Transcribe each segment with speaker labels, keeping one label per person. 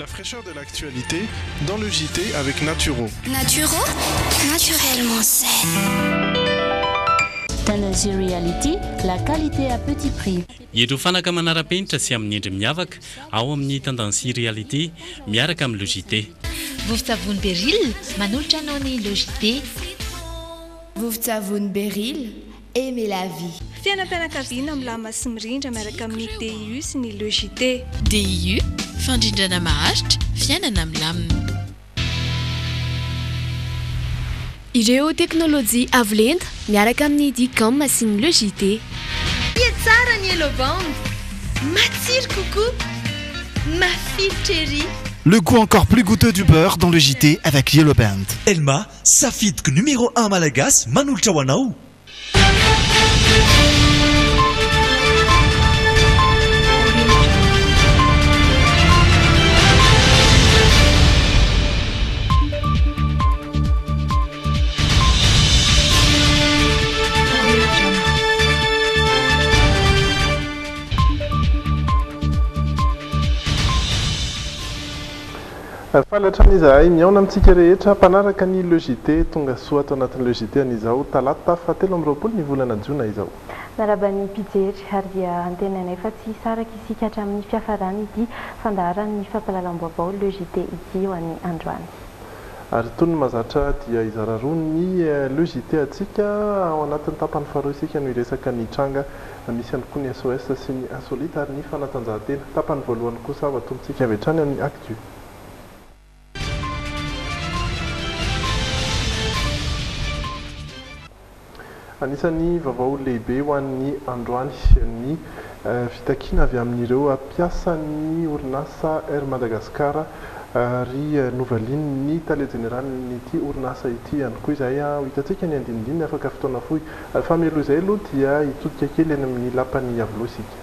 Speaker 1: La fraîcheur de l'actualité dans le JT avec Naturo.
Speaker 2: Naturo, naturellement sain.
Speaker 3: Tennessee Reality, la qualité à petit prix.
Speaker 4: Ireo fanaka manara-penitra sy amin'ny endriny miavaka ao amin'ny Tendancy Reality miaraka amin'ny Le JT.
Speaker 5: Vovon-tsavony Beryl, manolotra anao ny Le JT.
Speaker 6: Vovon-tsavony Beryl, aimez la vie.
Speaker 7: Fiainam-pianakaviana milamina sy mirindra miaraka amin'ny DIU sy ny Le JT.
Speaker 5: DIU, fandrindrana maharitra, fiainana milamina.
Speaker 8: Ireo teknolojia avo lenta miaraka amin'ny Dicom sy ny Le JT.
Speaker 9: Tia tsara ny Yellow Band, matsiro kokoa, mafilotra ery.
Speaker 10: Le goût encore plus goûteux du beurre dans le JT avec Yellow Band.
Speaker 11: Telma, safidiko numéro un malagasy manolotra ho anao.
Speaker 1: Faly hatrany izahay mihaona amintsika rehetra mpanaraka ny Le JT. Tonga soa ato anatin'ny Le JT an'izao talata fahatelo amby 20 ny volana jona izao.
Speaker 12: Miarahaba ny mpijery ary dia antenainay fa tsy hisaraka isika hatramin'ny fiafaran'ity fandaharan'ny fampahalalam-baovao Le JT ity ho an'ny androany.
Speaker 1: Ary toy ny mahazatra dia hizara roa ny Le JT antsika. Ao anatin'ny tapany faharoa isika no hiresaka ny tranga misy ihany koa ny SOS sy ny insolite ary ny fanatanjahantena. Tapany voalohany kosa ho atombontsika avy hatrany amin'ny Actu. Anisan'ny vaovao lehibe ho an'ny androany ny fitakiana avy amin'ireo mpiasan'ny orinasa Air Madagascar ary novalian'ny tale jeneralin'ity orinasa ity ihany koa izay. Ho hitantsika ny andinindininy afaka fotoana fohy. Fa mialoha izay aloha dia hitodika kely eny amin'ny lapan'i Iavoloha isika.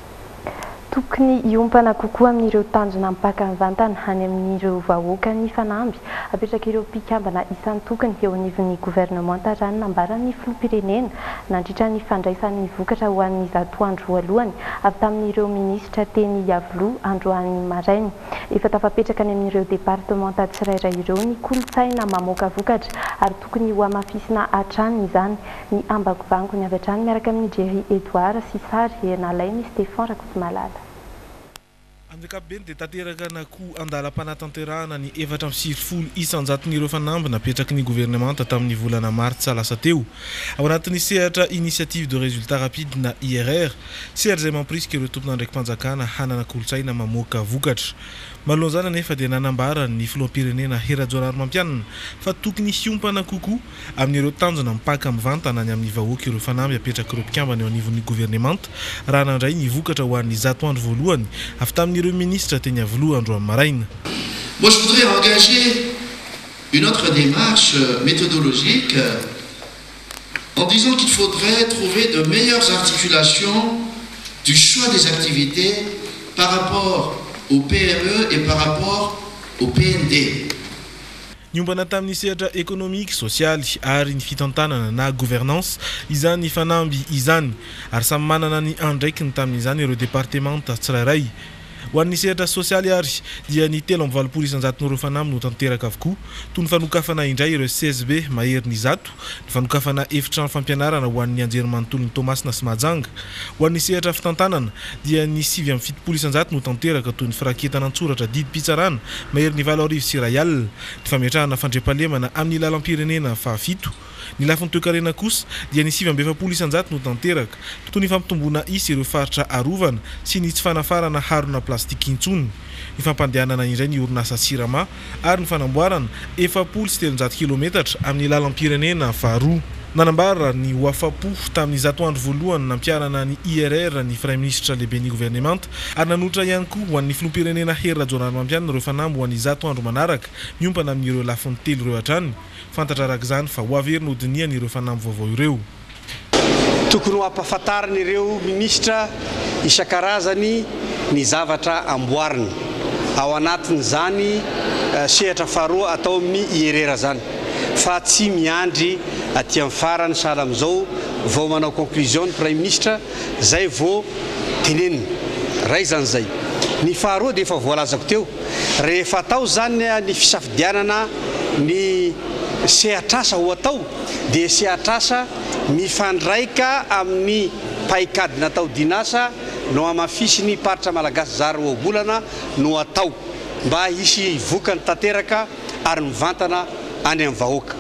Speaker 12: Tokony hiompana kokoa amin'ireo tanjona mpaka mivantana any amin'ireo vahoaka ny fanamby apetrak'ireo mpikambana isan-tokony eo anivon'ny governemanta raha ny nambaran'ny filoham-pirenena nandritra ny fandraisany ny vokatra ho an'ny zato andro voalohany avy tamin'ireo minisitra teny Iavoloha androany maraina. Efa tafapetraka any amin'ireo departemanta tsirairay ireo ny kolontsaina mamoaka vokatra ary tokony hohamafisina hatrany izany. Ny ambangovangony avy hatrany miaraka amin'i Jerry Edouard sy sary nalain'i Stéphan Rakotomalala.
Speaker 13: Amin'ny ankapobeny dia tanteraka na koa andalam-panatanterahana ny 94 isan-jaton'ireo fanamby napetraky ny governemanta tamin'ny volana martsa lasa teo. Ao anatin'ny sehatra Initiative de Résultat Rapide na IRR, sehatra izay mampirisika ireo tompon'andraiki-panjakana hanana kolontsaina mamoaka vokatra. Manoloana izany anefa dia nanambara ny filoham-pirenena Hery Rajaonarimampianina fa tokony hiompana kokoa amin'ireo tanjona mipaka mivantana any amin'ny vahoaka ireo fanamby apetrak'ireo mpikambana eo anivon'ny governemanta raha nandray ny vokatra ho an'ny zato andro voalohany avy tamin'ireo minisitra teny Iavoloha androany maraina.
Speaker 14: Moi je voudrais engager une autre démarche méthodologique en disant qu'il faudrait trouver de meilleures articulations du choix des activités par rapport au PME et par rapport au PND.
Speaker 13: Niompana tamin'ny sehatra ekonomika, sosialy ary ny fitantanana na gouvernance izany fanamby izany ary samy manana ny andraikiny tamin'izany ireo departemanta tsirairay. Ho an'ny sehatra sosialy ary dia ny 83 isan-jaton'ireo fanamby no tanteraka avokoa, toy ny fanokafana indray ireo CSB maherin'ny 100, ny fanokafana efitrano fampianarana ho an'ny anjerimanontolon'i Toamasina sy Mahajanga. Ho an'ny sehatra fitantanana dia ny 79 isan-jato no tanteraka toy ny firaketana an-tsoratra didim-pitsarana maherin'ny 2100, ny fametrahana fandriampahalemana amin'ny lalam-pirenena fahafito. Ny lafiny toekarena kosa dia ny 49 isan-jato no tanteraka, toy ny fampitomboana isa ireo faritra arovana sy ny tsy fanafarana harona plastika intsony, ny fampandehanana indray ny orinasa Sirama ary ny fanamboarana 340 kilometatra amin'ny lalam-pirenena faharoa. Nanambara ny ho afa-po tamin'ny zato andro voalohany nampiharana ny IRR ny Praiminisitra lehiben'ny governemanta ary nanolotra ihany koa ho an'ny filoham-pirenena Hery Rajaonarimampianina ireo fanamby ho an'ny zato andro manaraka miompana amin'ireo lafiny telo ireo hatrany. Fantatra araka izany fa ho averina hodinihana ireo fanamby vaovao ireo.
Speaker 15: Tokony ho ampahafantarina ireo minisitra isan-karazany ny zavatra amboarina ao anatin'izany sehatra faharoa atao amin'ny IRR izany fa tsy miandry aty amin'ny farany sahala amin'izao vao manao conclusion ny Praiminisitra izay vao tenenina. Iray izany izay. Ny faharoa dia efa voalazako teo. Rehefa atao izany ny fisafidianana ny sehatr'asa ho atao dia sehatr'asa mifandraika amin'ny paikady natao dinasa nohamafisin'ny Paritra Malagasy Zary Ohabolana no atao mba hisy vokany tanteraka ary mivantana any amin'ny vahoaka.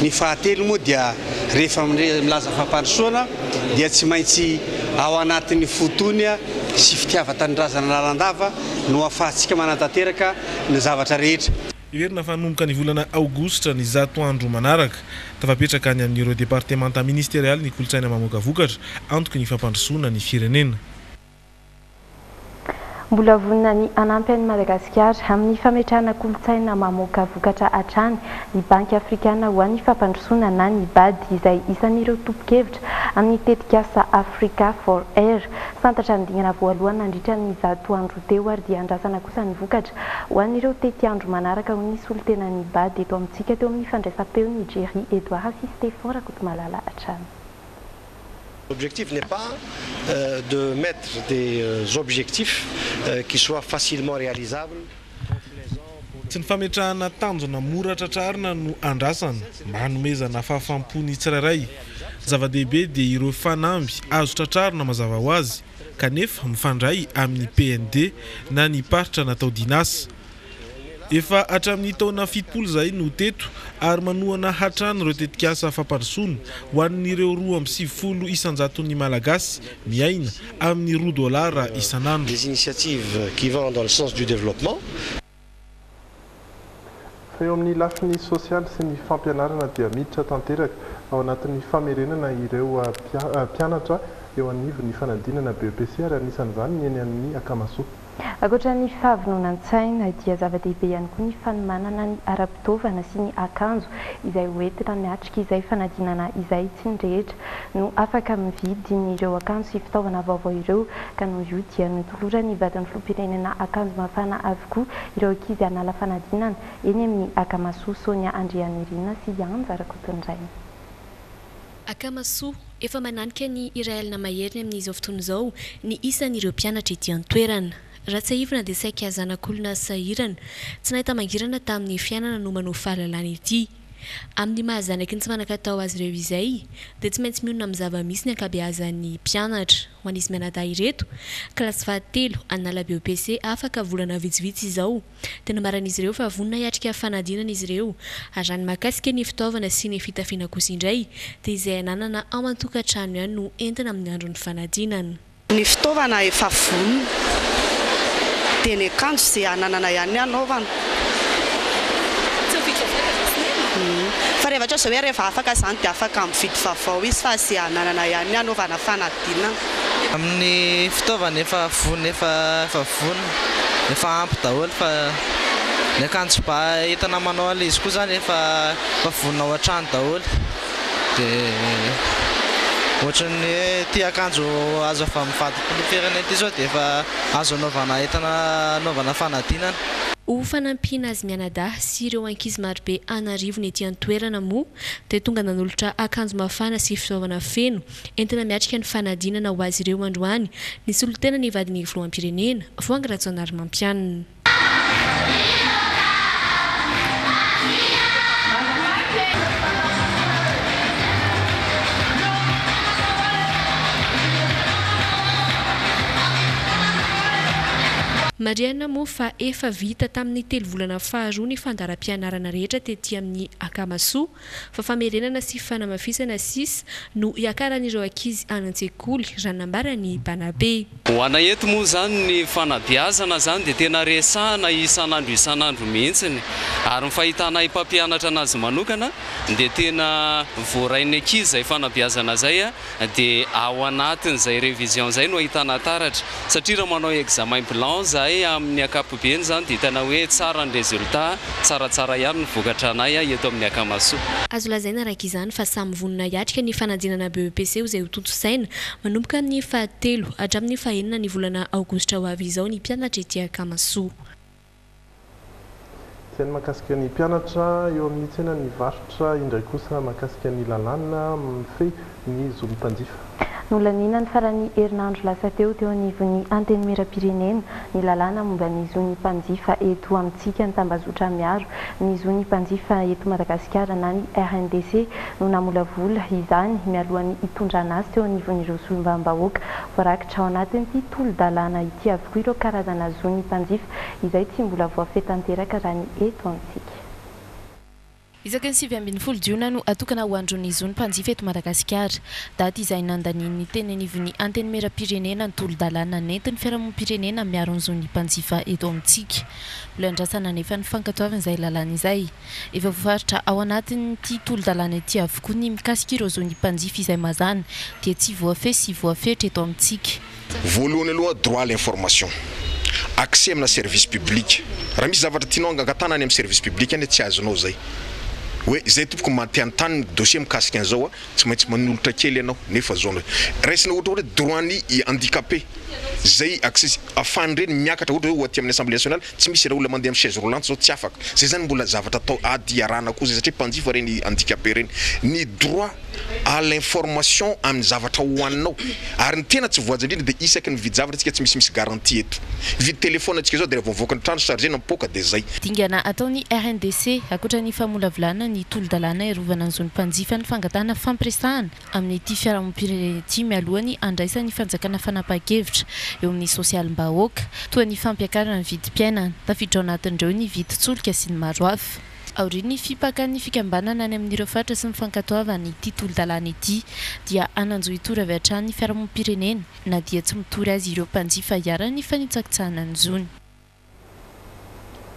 Speaker 15: Ny fahatelo moa dia rehefa milaza fampandrosoana dia tsy maintsy ao anatin'ny fo tony sy fitiavan-tanindrazana lalandava no ahafahantsika manatanteraka ny zavatra rehetra.
Speaker 13: Heverina fa hanomboka ny volana aogositra ny zato andro manaraka. Tafapetraka any amin'ireo departemanta ministerialy ny kolontsaina mamoaka vokatra, antoky ny fampandrosoana ny firenena.
Speaker 12: Mbola vonona ny hanampy an'i Madagasikara amin'ny fametrahana kolontsaina mamoaka vokatra hatrany ny Banky Afrikana ho an'ny Fampandrosoana na ny Bad izay isan'ireo tompon-kevitra amin'ny tetikasa Africa for Air. Santatra ny dingana voalohany nandritra ny zato andro teo ary dia andrasana kosa ny vokatra ho an'ireo tetiandro manaraka hoy ny solontenan'ny Bad eto amintsika teo amin'ny fandraisam-peon'i Jerry Edouard sy Stéphan Rakotomalala hatrany.
Speaker 15: L'objectif n'est pas de mettre des objectifs qui soient facilement réalisables.
Speaker 13: Tsy ny fametrahana tanjona mora tratrarina no andrasana mba hanomezana fahafaham-po ny tsirairay. Zava-dehibe dia ireo fanamby azo tratrarina mazava ho azy kanefa mifandray amin'ny PND na ny paritra natao dinasa. Efa hatramin'ny taona 70 izahay no teto ary manohana hatrany ireo tetikasa fampandrosoana ho an'ireo 92 isan-jaton'ny Malagasy miaina amin'ny roa dolara isan'andro.
Speaker 15: Des initiatives qui vont dans le sens du développement.
Speaker 1: Fa eo amin'ny lafiny sosialy sy ny fampianarana dia miditra tanteraka ao anatin'ny famerenana ireo mpianatra eo anivon'ny fanadinana BEPC ary anisan'izany ny eny amin'ny Akamasoa.
Speaker 12: Ankoatra ny fahavononantsaina dia zava-dehibe ihany koa ny fanomanana ny ara-pitaovana sy ny akanjo izay ho entina miatrika izay fanadinana izay. Tsy ny rehetra no afaka mividy ny ireo akanjo sy fitaovana vaovao ireo ka noho io dia notoloran'ny vadin'ny filoham-pirenena akanjo mafana avokoa ireo ankizy hanala fanadinana eny amin'ny Akamasoa Sonia Andrianirina sy Anja Rakotonirainy.
Speaker 8: Akamasoa, efa mananika ny iray alina mahery ny amin'izao fotoana izao ny isan'ireo mpianatra ety an-toerana. Raha tsiahivina dia saika zanak'olona sahirana, tsy nahita mangirana tamin'ny fiainana no manovo fahalalana ity. Amin'ny maha zanaky ny tsy manan-katao azy ireo izay dia tsy maintsy mionona amin'ny zava-misy ny ankabeazan'ny mpianatra. Ho an'izy mianadahy ireto, kilasy fahatelo, hanala BEPC afaka volana vitsivitsy izao. Dia nambaran'izy ireo fa vonona hiatrika fanadinana izy ireo ary raha ny mahakasika ny fitaovana sy ny fitafiana kosa indray dia izay ananana ao an-tokantrano ihany no entina amin'ny andron'ny fanadinana.
Speaker 16: Ny fitaovana efa vonona dia ny akanjo izay ananana ihany no anaovana.
Speaker 7: Tsy mividy vaovao dia misy neny?
Speaker 16: Fa rehefa ohatra izao hoe rehefa afaka izany dia afaka mividy vaovao izy fa izay ananana ihany no anaovana fanadinana.
Speaker 17: Amin'ny fitaovana efa vonona efa efa vonona efa ampy daholo fa ny akanjo ba entina manao an'ilay izy koa zany efa efa vonona ao an-trano daholo dia ohatran'ny hoe ity akanjo azo avy amin'ny vadimpiloham-pirenena ity zao dia efa azo anaovana entina anaovana fanadinana.
Speaker 8: Ho fanampiana azy mianadahy sy ireo ankizy marobe an'arivony ety an-toerana moa dia tonga nanolotra akanjo mafana sy fitaovana feno Entina miatrika ny fanadinana ho azy ireo androany ny solontena ny vadin'ny filoham-pirenena, Voahangy Rajaonarimampianina. Marihana moa fa efa vita tamin'ny telo volana faharoa ny fandaharam-pianarana rehetra tety amin'ny Akamasoa. fa famerenana sy fanamafisana sisa no hiakaran'ireo ankizy any an-tsekoly, raha ny nambaran'ny mpanabe.
Speaker 4: Ho anay eto moa izany ny fanabeazana izany dia tena resahana isan'andro isan'andro mihitsiny ary ny fahitanay mpampianatra anazy manokana dia tena voarain'ny ankizy izay fanabeazana izay dia ao anatin'izay révision izay no ahitana taratra satria raha manao examen blanc izahay amin'ny ankapobeny izany dia hitanao hoe tsara ny résultat, tsaratsara ihany ny vokatra anay eto amin'ny Akamasoa.
Speaker 8: Azo lazaina araka izany fa samy vonona hiatrika ny fanadinana BEPC izay hotontosaina manomboka amin'ny fahatelo hatramin'ny fahenina ny volana aogositra ho avy izao ny mpianatra ety Akamasoa.
Speaker 1: Tsy ny mahakasika ny mpianatra eo amin'ny tsenan'ny varotra indray kosa mahakasika ny lalàna mifehy ny zon'ny mpanjifa.
Speaker 12: Nolaniana ny faran'ny herinandro lasa teo teo anivon'ny Antenimierampirenena ny lalàna momba ny zon'ny mpanjifa eto amintsika. Ny tambazotra miaro ny zon'ny mpanjifa eto Madagasikara na ny RNDC no namolavola izany mialohan'ny hitondrana azy teo anivon'ireo solombavambahoaka. Voarakitra ao anatin'ity tolo-dalàna ity avokoa ireo karazana zon'ny mpanjifa izay tsy mbola voafehy tanteraka raha ny eto amintsika.
Speaker 18: Isaky ny 19 jiona no atokana ho andron'ny zon'ny mpanjifa eto Madagasikara. Daty izay nandanian'ny teny anivon'ny Antenimierampirenena ny tolo-dalàna nentin'ny fiarahamonim-pirenena miaro ny zon'ny mpanjifa eto amintsika. Mbola andrasana anefa ny fankatoavana izay lalàna izay. Efa voafaritra ao anatin'ity tolo-dalàna ity avokoa ny mikasika ireo zon'ny mpanjifa izay mazàna dia tsy voafehy sy voafetra eto amintsika.
Speaker 19: Voalohany aloha droit à l'information, accès amina service public, raha misy zavatra tianao angatahana any amin'ny service public any tsy azonao zay, hoe zay tompoko maha te hanontany ny dossier mikasika an'izao a, tsy maintsy manolotra kely ianao nefa zao ndray raisina ohatra hoe droit ny handicapé zay accès afahan'ireny miakatra ohatra hoe ho aty amin'ny assemblée nationale tsy misy raha olona mandeha amin'ny chaise roulante zao tsy afaka, zay zany mbola zavatra atao ady iarahana koa zay satria mpanjifa ireny handicapé ireny, ny droit à l'information amin'ny zavatra hohaninao ary ny tena tsy voahaja indrindra dia isaky ny mividy zavatra tsika tsy misy misy garantie eto mividy téléphone tsika zao dia raha vao mivoaka ny trano chargena mipoaka dia zay.
Speaker 18: Dingana ataon'ny RNDC, ankoatra ny famolavolana ny tolo-dalàna hiarovana ny zon'ny mpanjifa ny fangatahana fampiresahana amin'ity fiarahamonim-pirenena ity mialoha ny handraisan'ny fanjakana fanapahan-kevitra eo amin'ny sosialim-bahoaka, toa ny fampiakarana ny vidim-piainana. Tafiditra ao anatin'ireo ny vidin-tsolika sy ny maro hafa. Aorian'ny fipakan'ny fikambanana any amin'ireo faritra sy ny fankatoavana ity tolo-dalàna ity dia hanan-jo hitory avy hatrany ny fiarahamonim-pirenena na dia tsy mitory azy ireo mpanjifa iharan'ny fanitsakitsahana ny zony.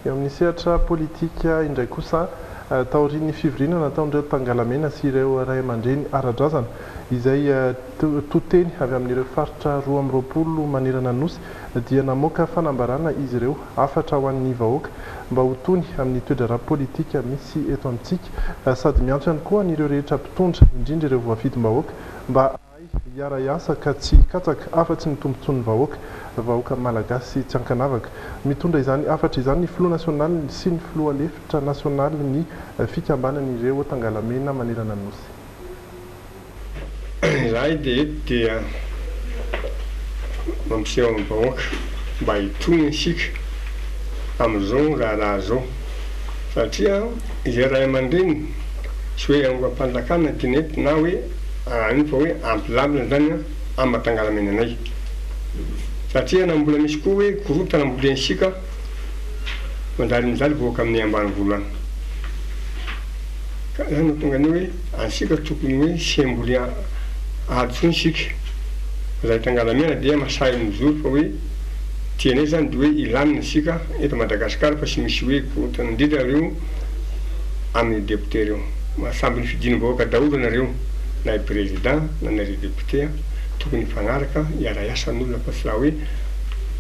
Speaker 1: Eo amin'ny sehatra politika indray kosa, taorian'ny fivoriana nataon'ireo Tangalamena sy ireo ray aman-dreny ara-drazana izay to teny avy amin'ireo faritra 22 manerana ny Nosy dia namoaka fanambarana izy ireo hafatra ho an'ny vahoaka mba ho tony amin'ny toe-draharaha politika misy eto amintsika sady miantso ihany koa an'ireo rehetra mpitondra, indrindra ireo voafidim-bahoaka mba hahay hiara-hiasa ka tsy hikatsaka afa-tsy ny tombontsoan'ny vahoaka, vahoaka malagasy tsy ankanavaka. Mitondra izany hafatra izany ny filoha nasionaliny sy ny filoha lefitra nasionalin'ny fikambanan'ireo Tangalamena manerana ny Nosy.
Speaker 20: Izahay dia eto dia mampiseho amin'ny vahoaka mba hitony isika amin'izao raharaha izao satria izay ray aman-dreny tsy hoe angom-panjakana no tiana eto na hoe an'io fa hoe ampilamina izany amin'ny maha tangalamena anay satria na mbola misy koa hoe korontana mbola isika manjary mijaly vahoaka amin'ny ambanivolo any. Ka zany no tonga ny hoe antsika tokony hoe tsy hamboly ady tsony isika. Raha i Tangalamena dia masahy mijoro fa hoe tianay zany dia hoe hilamina isika eto Madagascar fa tsy misy hoe korontana indrindra reo amin'ny député reo. Samby nifidin'ny vahoaka daholo nareo na i président na nareo député tokony hifagnaraka hiara hiasa ny olona fa tsy raha hoe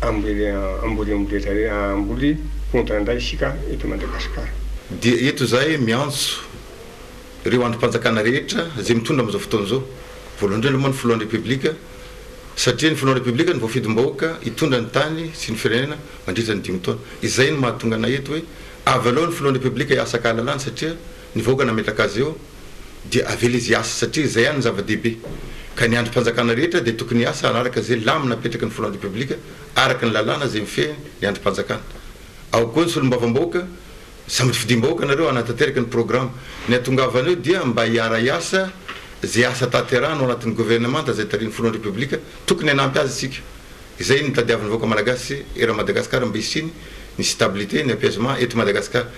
Speaker 20: hamboly hamboly hamboly korontana ndray isika eto Madagascar.
Speaker 21: Dia eto izahay miantso ireo andrim-panjakana rehetra izay mitondra amin'izao fotoana izao, voalohany indrindra moa ny filohan'ny Repoblika, satria ny filohan'ny Repoblika no voafidim-bahoaka hitondra ny tany sy ny firenena mandritra ny dimy taona. Izay no mahatonga anay eto hoe avelao ny filohan'ny Repoblika hiasa an-kahalalahana satria ny vahoaka nametraka azy eo dia avela izy hiasa satria izay ihany no zava-dehibe. Ka ny andrim-panjakana rehetra dia tokony hiasa hanaraka izay lamina apetraky ny filohan'ny Repoblika araka ny lalàna izay mifehy ny andrim-panjakana. Ao koa ny solombavambahoaka Samy fidim-bahoaka nareo hanatanteraka ny programa. Ny hatongavana eo dia mba hiara-hiasa izay asa tanterahana ao anatin'ny governemanta izay tarihin'ny filohan'ny Repoblika. Tokony hanampy azy isika. Izay no tadiavin'ny vahoaka malagasy eran'i Madagasikara mba hisiany ny stabilité, ny apaisement eto Madagasikara.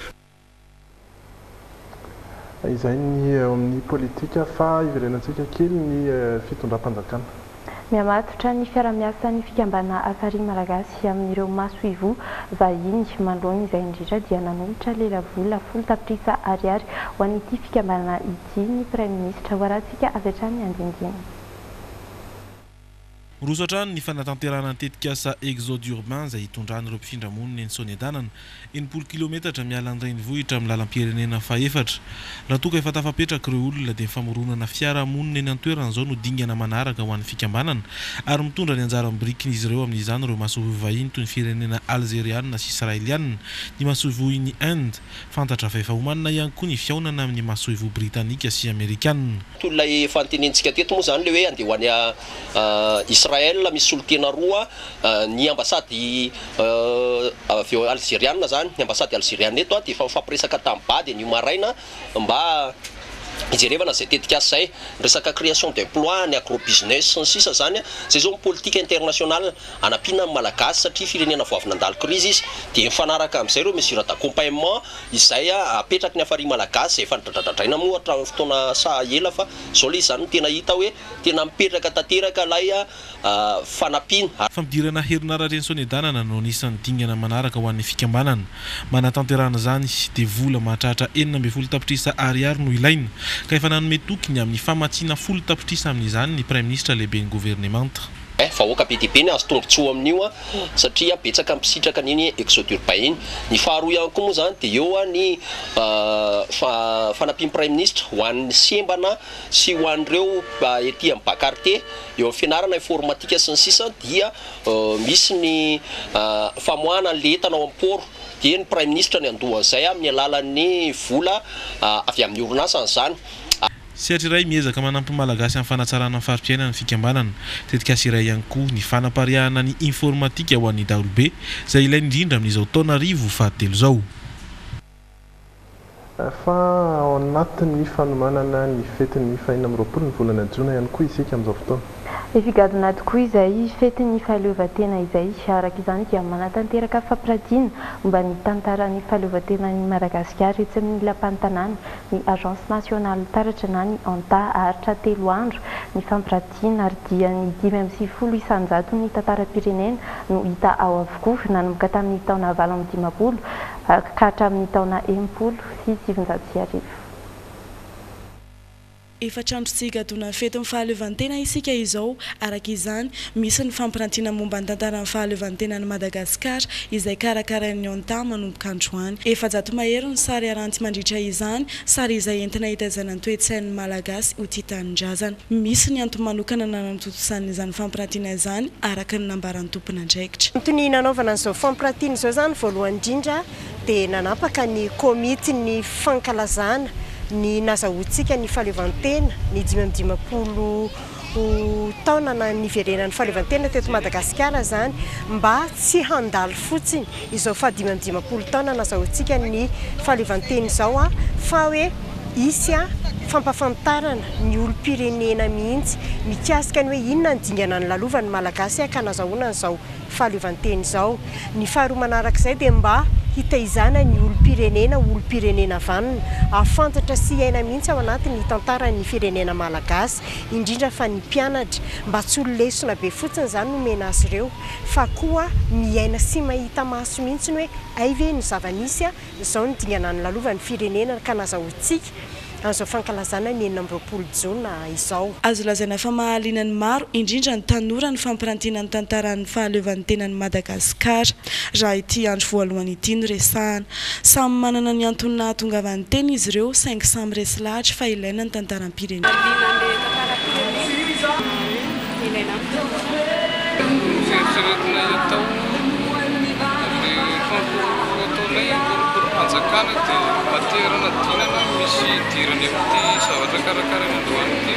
Speaker 1: Izay ny eo amin'ny politika fa hiverenantsika kely ny fitondram-panjakana.
Speaker 12: Mihamatotra ny fiarahamiasan'ny fikambanana Hafari Malagasy amin'ireo masoivoho vahiny. Manoloana izay indrindra dia nanolotra lelavola folo tapitrisa ariary ho an'ity fikambanana ity ny Praiminisitra. Ho arahantsika avy hatrany ny andinindininy.
Speaker 13: Miroso hatrany ny fanatanterahana ny tetikasa Exode Urbain izay hitondran'ireo mpifindra monina eny Soanierana, 60 kilometatra miala ny renivohitra amin'ny lalam-pirenena fahefatra. Raha toa ka efa tafapetraka ireo olona dia ny famoronana fiarahamonina eny an-toerana izao no dingana manaraka ho an'ny fikambanana ary mitondra ny anjara birikin'izy ireo amin'izany ireo masoivoho vahiny toy ny firenena Alzeriana sy Israeliana, ny masoivohin'i Inde. Fantatra fa efa omanina ihany koa ny fihaonana amin'ny masoivoho britanika sy amerikana.
Speaker 2: Toy ilay efa notenenintsika teto moa izany ilay hoe andeha ho any Israël misy solontena roa, ny ambasady avy eo Alzeriana izany, ny ambasady Alzeriana eto dia efa nifampiresaka tamin'ny Bad anio maraina mba hijerevana izay tetikasa izay, ny resaka création d'emploi, ny agro business sy ny sisa izany, izay izao ny politique internationale hanampiana ny Malagasy satria firenena vao avy nandalo crise izy, dia mifanaraka amin'izay ireo mesures d'accompagnement izay apetraky ny Hafari Malagasy izay efa nodradradradraina moa hatramin'ny fotoana saha ela fa izao ilay izy izany no tena hita hoe tena mipetraka tanteraka ilay fanampiana.
Speaker 13: Fampidirana herinaratra eny Soanierana no anisan'ny dingana manaraka ho an'ny fikambanana. Mba hanatanterahana izany dia vola mahatratra 16 tapitrisa ariary no ilaina, ka efa nanome toky ny amin'ny famatsiana folo tapitrisa amin'izany ny Praiminisitra lehiben'ny governemanta.
Speaker 2: Vahoaka be dia be ny azo tombotsoa amin'io satria betsaka ny mpisitraka an'iny exode urbain iny. Ny faharoa ihany koa moa izany dia eo ny fanampian'ny Praiminisitra ho an'ny sembana sy ho an'ireo ety amin'ny bas quartier, eo amin'ny fianarana informatique sy ny sisa dia misy ny famoahana an'ilay entana ao amin'ny port dia ny Praiminisitra ny handoa an'izay amin'ny alalan'ny vola avy amin'ny orinasany izany.
Speaker 13: Sehatra iray miezaka manampy ny Malagasy amin'ny fanatsarana ny fari-piainana ny fikambanana. Tetikasa iray ihany koa ny fanapariahana ny informatika ho an'ny daholobe, izay ilaina indrindra amin'izao taonarivo fahatelo izao.
Speaker 1: Fa ao anatin'ny fanomanana ny fetin'ny fahenina amby 20 ny volana jona ihany koa isika amin'izao fotoana.
Speaker 12: Efa higadona tokoa izay fetin'ny fahaleovantena izay. Araka izany dia manatanteraka fampiratiana momba ny tantaran'ny fahaleovantenan'i Madagasikara etsy amin'ny Lapan'ny tanàna ny Agence Nationale Taratra na ny ANTA. Haharitra telo andro ny fampiratiana ary dia ny 95 isan-jaton'ny tantaram-pirenena no hita ao avokoa nanomboka tamin'ny taona 58 ka hatramin'ny taona 1960.
Speaker 22: Efatra andro tsy higadonan'ny fetin'ny fahaleovantena isika izao. Araka izany, misy ny fampirantiana momba ny tantaran'ny fahaleovantenan'i Madagasikara izay karakarain'ny ONTA manomboka androany. 400 mahery ny sary aranty mandritra izany, sary izay entina hitaizana ny toe-tsain'ny Malagasy ho tia tanindrazana. Misy ny antony manokana nanatontosana izany fampirantiana izany, araka ny nambaran'ny tompon'andraikitra.
Speaker 23: Antony nanaovana an'izao fampirantiana izao izany voalohany indrindra dia nanapaka ny komitin'ny fankalazana ny nazahoantsika ny fahaleovantena ny 55 taona na niverenan'ny fahaleovantena teto Madagasikara izany mba tsy handalo fotsiny izao faha 55 taona nazahoantsika ny fahaleovantena izao fa hoe hisy fampafantarana ny olom-pirenena mihitsy mikasika ny hoe inona ny dingana nolalovan'ny Malagasy ka nazahoana an'izao fahaleovantena izao. Ny faharoa manarak'izay dia mba hitaizana ny olom-pirenena ho olom-pirenena vanona, hahafantatra sy hiaina mihitsy ao anatin'ny tantaran'ny firenena malagasy, indrindra fa ny mpianatra, mba tsy ho lesona be fotsiny izany no omena azy ireo fa koa miaina sy mahita maso mihitsy ny hoe hay ve ny zava-nisy izao ny dingana nolalovan'ny firenena ka nazahoantsika amin'izao fankalazana ny 26 jona izao.
Speaker 22: Azo lazaina fa mahaliana ny maro, indrindra ny tanora ny fampirantiana ny tantaran'ny fahaleovantenan'i Madagasikara, raha ity andro voalohany ity no resahana. Samy manana ny antony nahatongavany teny izy ireo, saingy samy resy lahatra fa ilaina ny tantaram-pirenena.
Speaker 24: Mahaliana ilay tantaram-pirenena, ilaina amiko.
Speaker 25: Noeritreretinay atao ilay concours ataonay, concours-mpanjakana dia matière anadinana misy idirany amin'ity zavatra karakaraina androany ity,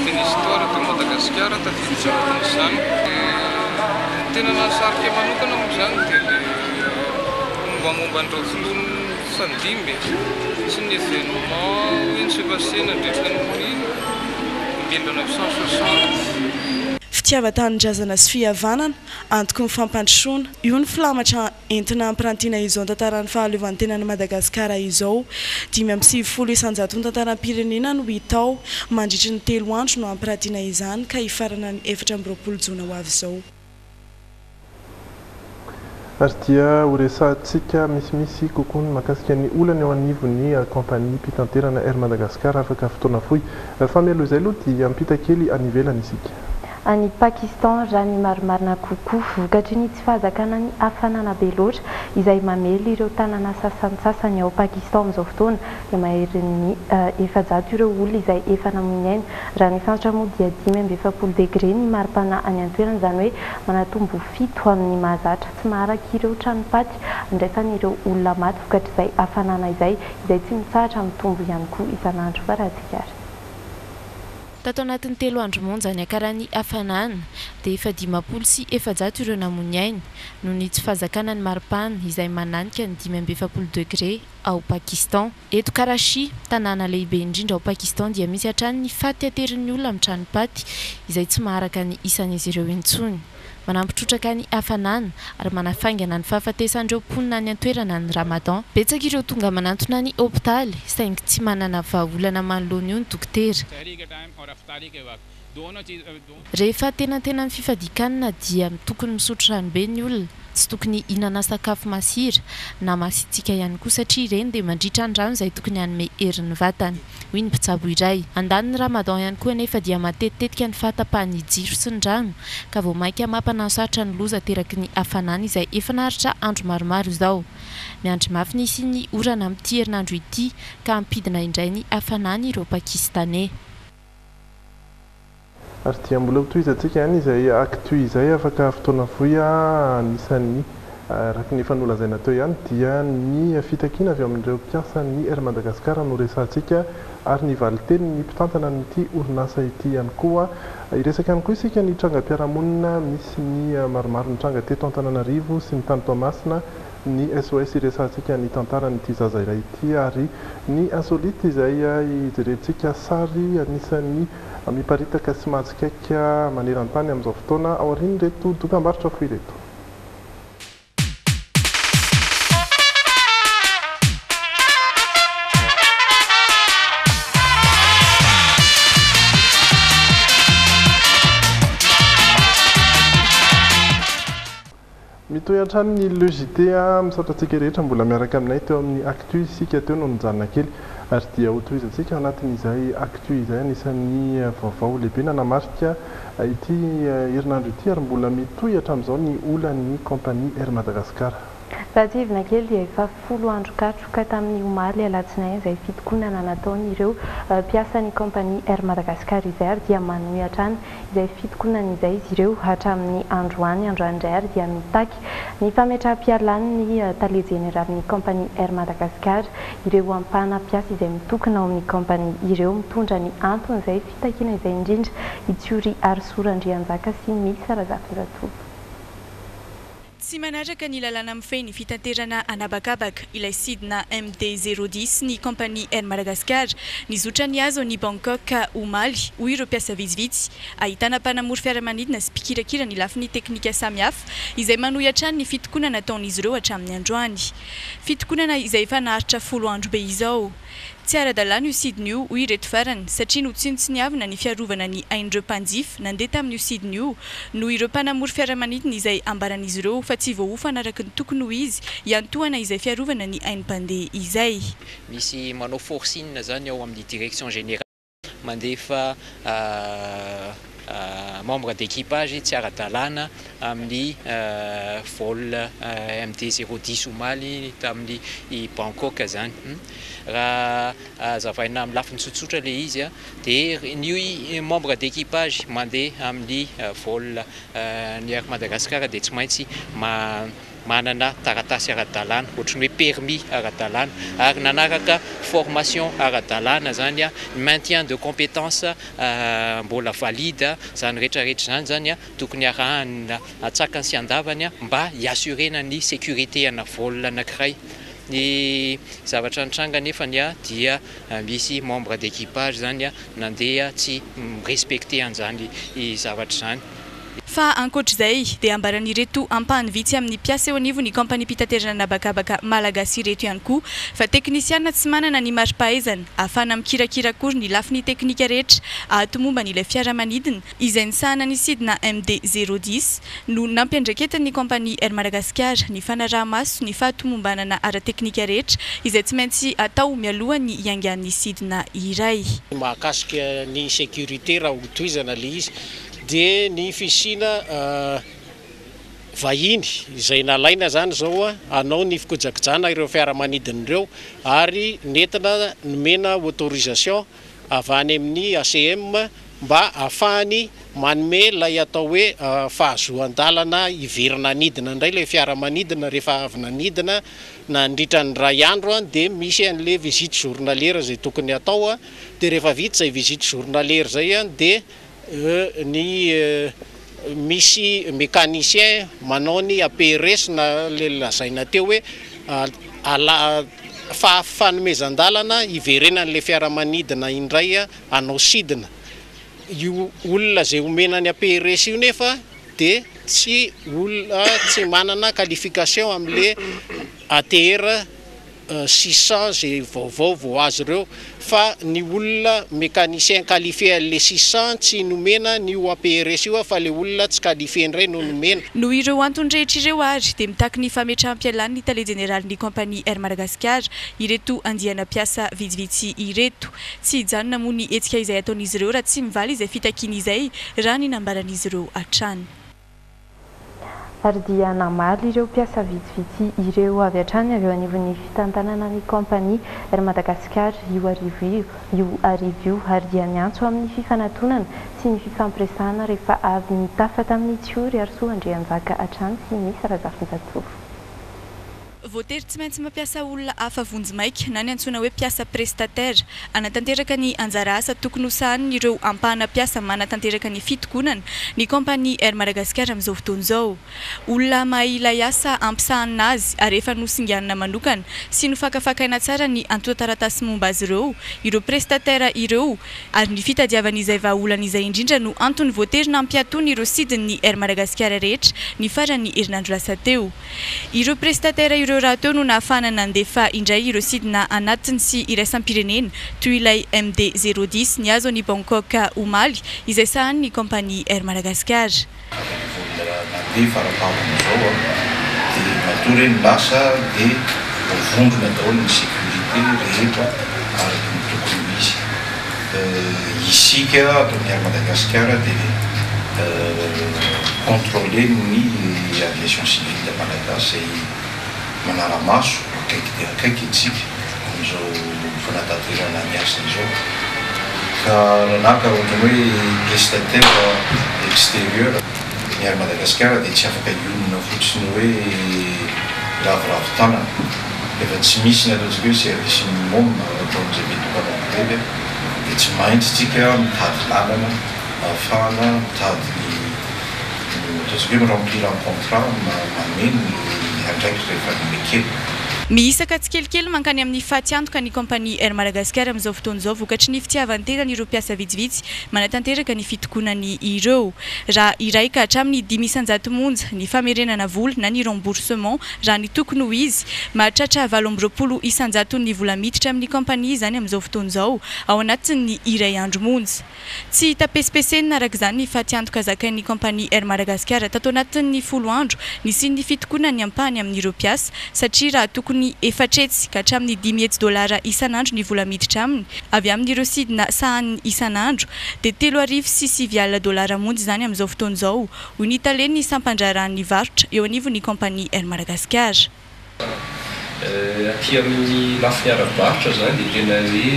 Speaker 25: dia ny histoire de Madagascar tafiditra anatin'izany. Dia ny tena nahasarika manokana moa izany dia ilay mombamomba an'ireo filoha nifandimby sy ny événement hoe ni-se passer nandritra ny 1960.
Speaker 22: Fitiavan-tanindrazana sy fihavanana, antoky ny fampandrosoana. Io ny filamatra entina hampirantiana izao tantaran'ny fahaleovantenan'i Madagasikara izao. 95 isan-jaton'ny tantaram-pirenena no hita ao. Mandritry ny telo andro no hampirantiana izany ka hifarana ny 24 jona ho avy izao.
Speaker 1: Ary dia horesahantsika misimisy kokoa ny mahakasika ny olana eo anivon'ny kaompaniam-pitanterana Air Madagascar afaka fotoana fohy. Fa mialoha izay aloha dia hiampita kely any ivelany isika.
Speaker 12: Any Pakistan, raha ny marimarina kokoa, vokatry ny tsy fahazakana ny hafanana be loatra izay mamely ireo tanàna sasantsasany ao Pakistan amin'izao fotoana, dia maherin'ny 400 ireo olona izay efa namoy ny ainy. Raha ny fantatra moa dia 45 degre ny maripana any an-toerana, izany hoe manatombo fito amin'ny mahazatra. Tsy maharaka ireo tranom-paty andraisan'ireo olona maty vokatr'izay hafanana izay, izay tsy mitsahatra mitombo ihany koa isan'andro. Varadikary.
Speaker 18: Tato anatin'ny telo andro monja niakaran'ny hafanana dia efa 450 ireo namoy ny ainy noho ny tsy fahazakana ny maripana izay mananika ny 45 degre ao Pakistan. Eto Karachi, tanàna lehibe indrindra ao Pakistan dia misy hatrany ny faty aterin'ny olona amin'ny tranom-paty izay tsy maharaka ny isan'izy ireo intsony. Manampy trotraka ny hafanana ary manafaingana ny fahafatesan'ireo mponina any an-toerana ny Ramadan. Betsaka ireo tonga manantona ny hopitaly saingy tsy manana vahaolana manoloana io ny dokotera. Rehefa antenantenan'ny fifadian-kanina dia tokony misotro rano be ny olona, tsy tokony hihinana sakafo masira na masitsiaka ihany koa satria ireny dia mandritra ny rano izay tokony hanome hery ny vatana. hoy ny mpitsabo iray. Andanin'ny Ramadan ihany koa anefa dia matetitetika ny fahatapahan'ny jiro sy ny rano ka vao mainka mampananosarotra ny loza ateraky ny hafanana izay efa naharitra andro maromaro izao. Miandry mafy ny hisian'ny orana amin'ity herinandro ity ka hampidina indray ny hafanana ireo Pakistaney.
Speaker 1: Ary dia mbola ho tohizantsika ihany izay actu izay afaka fotoana fohy anisan'ny araka ny efa nolazaina teo ihany dia ny fitakiana avy amin'ireo mpiasan'ny Air Madagascar no resahantsika ary ny valin-tenin'ny mpitantana an'ity orinasa ity ihany koa. Hiresaka ihany koa isika ny trangam-piarahamonina misy ny maromaro nitranga teto Antananarivo sy ny tany Toamasina ny SOS hiresahantsika ny tantaran'ity zaza iray ity ary ny insolite izay hijerentsika sary anisan'ny miparitaka sy mahatsikaiky maneran-tany amin'izao fotoana aorian'ireto dokambarotra fohy ireto. Mitohy hatrany ny Le JT a! Misaotra antsika rehetra mbola miaraka aminay teo amin'ny Actu isika teo no nijanona kely ary dia ho tohizantsika ao anatin'izay Actu izay anisan'ny vaovao lehibe nanamarika ity herinandro ity ary mbola mitohy hatramin'izao ny olan'ny kaompania Air Madagascar.
Speaker 12: Raha tsiahivina kely dia efa folo andro katroka tamin'ny omaly alatsinainy izay fitokonana nataon'ireo mpiasan'ny kaompania Air Madagascar izay ary dia manohy hatrany izay fitokonana izay izy ireo hatramin'ny androany. Androany indray ary dia mitaky ny fametraham-pialan'ny tale jeneralin'ny kaompania Air Madagascar ireo ampahana mpiasa izay mitokona ao amin'ny kaompania ireo. Mitondra ny anton'izay fitakiana izay indrindra i Tsiory Harisoa Randrianjaka sy Misa Razafinjatovo.
Speaker 3: Tsy manaraka ny lalàna mifehy ny fitaterana an'habakabaka ilay sidina MD zéro dix ny kaompania Air Madagascar nizotra nihazo an'i Bangkok omaly, hoy ireo mpiasa vitsivitsy. Ahitana mpanamory fiaramanidina sy mpikirakira ny lafiny teknika samihafa izay manohy hatrany ny fitokonana ataon'izy ireo hatramin'ny androany. Fitokonana izay efa naharitra folo andro be izao. Tsy ara-dalàna io sidina io, hoy ireto farany, satria notsinontsiniavina ny fiarovana ny ain'ireo mpanjifa nandeha tamin'io sidina io noho ireo mpanamory fiaramanidina izay ambaran'izy ireo fa tsy voaofana araka ny tokony ho izy hiantohana izay fiarovana ny ain'ny mpandeha izay.
Speaker 5: Misy manao forcing izany ao amin'ny direction générale mandefa membre d'équipage tsy ara-dalàna amin'ny vol MD zéro dix omaly tamin'ny Bangkok izany. Raha hazavaina amin'ny lafiny tsotsotra ilay izy dia ny membre d'équipage mandeha amin'ny vol ny Air Madagascar dia tsy maintsy manana taratasy ara-dalàna, ohatran'ny hoe permis ara-dalàna, ary nanaraka formation ara-dalàna izany, ny maintien de compétence mbola valide, izany rehetra rehetra izany izany tokony arahana antsakany sy andavany mba hi-assurer-na ny sécurité ana vol anankiray. Ny zavatra nitranga anefany dia misy membre d'équipage izany nandeha tsy mi-respecter an'izany zavatra izany.
Speaker 3: Fa ankoatr'izay, dia ambaran'ireto ampahany vitsy amin'ny mpiasa eo anivon'ny kaompaniam-pitaterana an'habakabaka malagasy ireto ihany koa fa teknisiana tsy manana ny mari-pahaizana ahafahana mikirakira akory ny lafiny teknika rehetra ahatomombana ilay fiaramanidina izay nisahana ny sidina MD zéro dix no nampiandraiketan'ny kaompania Air Madagascar ny fanaraha-maso ny fahatomombanana ara-teknika rehetra izay tsy maintsy atao mialohan'ny hiaingan'ny sidina iray.
Speaker 6: Mahakasika ny sécurité raha hotohizana ilay izy. dia ny fisiana vahiny izay nalaina izany izao hanao ny fikojakojana ireo fiaramanidina ireo ary nentina nomena autorisation avy any amin'ny ACM mba hahafahany manome ilay atao hoe fahazoan-dalana hiverina hanidina indray ilay fiaramanidina rehefa avy nanidina nandritra ny iray andro dia misy an'ilay visite journalière izay tokony hatao dia rehefa vita izay visite journalière izay dia ny misy mécanicien manao ny APRS na ilay lazaina teo hoe ala fanomezan-dalana hiverenan'ilay fiaramanidina indray hanao sidina. Io olona izay omena ny APRS io nefa dia tsy olona tsy manana qualification amin'ilay ATR 600 izay vaovao vao azo ireo fa ny olona mécanicien qualifié an'ilay 600 tsy nomena an'io APRS io fa ilay olona tsy qualifié indray no nomena.
Speaker 3: Noho ireo antony rehetra ireo ary dia mitaky ny fametraham-pialany ny tale jeneralin'ny kaompania Air Madagascar ireto andiana mpiasa vitsivitsy ireto. Tsy hijanona moa ny hetsika izay ataon'izy ireo raha tsy mivaly izay fitakiany izay raha ny nambaran'izy ireo hatrany.
Speaker 12: Ary dia namaly ireo mpiasa vitsivitsy ireo avy hatrany avy eo anivon'ny fitantanana ny kaompania Air Madagascar io hariva io io hariva io ary dia niantso amin'ny fifanatonana sy ny fifampiresahana rehefa avy nitafa tamin'i Tsiory Harisoa Andrianjaka hatrany sy Misa Razafinjatovo.
Speaker 3: Voatery tsy maintsy mampiasa olona hafa vonjimaika na ny antsoina hoe mpiasa prestataire hanatanteraka ny anjara asa tokony ho sahanin'ireo ampahana mpiasa manatanteraka ny fitokonana ny kaompania Air Madagascar amin'izao fotoana izao. Olona mahay ilay asa ampisahanina azy ary efa nosinganina manokana sy nofakafakaina tsara ny antontan-taratasy momba azy ireo ireo prestataire ireo ary ny fitadiavana izay vahaolana izay indrindra no antony voatery nampiatoana ireo sidin'ny Air Madagascar rehetra ny faran'ny herinandro lasa teo. Ireo prestataires ireo rahateo no nahafahana nandefa indray ireo sidina anatiny sy iraisam-pirenena toy ilay MD zéro dix nihazo an'i Bangkok omaly izay sahanin'ny kaompania Air Madagascar.
Speaker 9: Vola nandeha farampaharany izao dia matoa ireny lasa dia voavondrona daholo ny sécurité rehetra araka ny tokony ho izy. Isika ato amin'ny Air Madagascar dia contrôler ny aviation civile malagasy izay manara-maso akaiky dia akaiky antsika amin'izao fanatanterahana ny asa izao ka raha naka ohatran'ny hoe prestataire extérieur ny Air Madagascar dia tsy afaka hionona fotsiny hoe hiraviravy tanana rehefa tsy misy ny ataontsika hoe service minimum ataon'izay mety ho mpanao grevy dia tsy maintsy tsika mitady lalana ahafahana mitady ny ataontsika hoe mi-remplir ny contrat mameno ny andraikitra efa nekena.
Speaker 3: Mihisaka tsikelikely mankany amin'ny fatiantoka ny kaompania Air Madagascar amin'izao fotoana izao vokatry ny fitiavan-tenan'ireo mpiasa vitsivitsy manatanteraka ny fitokonany ireo. Raha iray ka hatramin'ny 5% monja ny famerenana vola na ny remboursement raha ny tokony ho izy, mahatratra 28 isan-jaton'ny vola miditra amin'ny kaompania izany amin'izao fotoana izao ao anatin'ny iray andro monja. Tsy hita pesipesenina araka izany ny fatiantoka zakain'ny kaompania Air Madagascar tato anatin'ny 10 andro nisian'ny fitokonan'ny ampahany amin'ireo mpiasa satria raha tokony 400 ka hatramin'ny 500 dolara isan'andro ny vola miditra aminy avy amin'ireo sidina sahaniny isan'andro dia 9009 dolara monja izany amin'izao fotoana izao hoy ny talen'ny sampan-draharahan'ny varotra eo anivon'ny kaompania Air Madagascar.
Speaker 25: Aty amin'ny lafiny ara-barotra izany dia tena hoe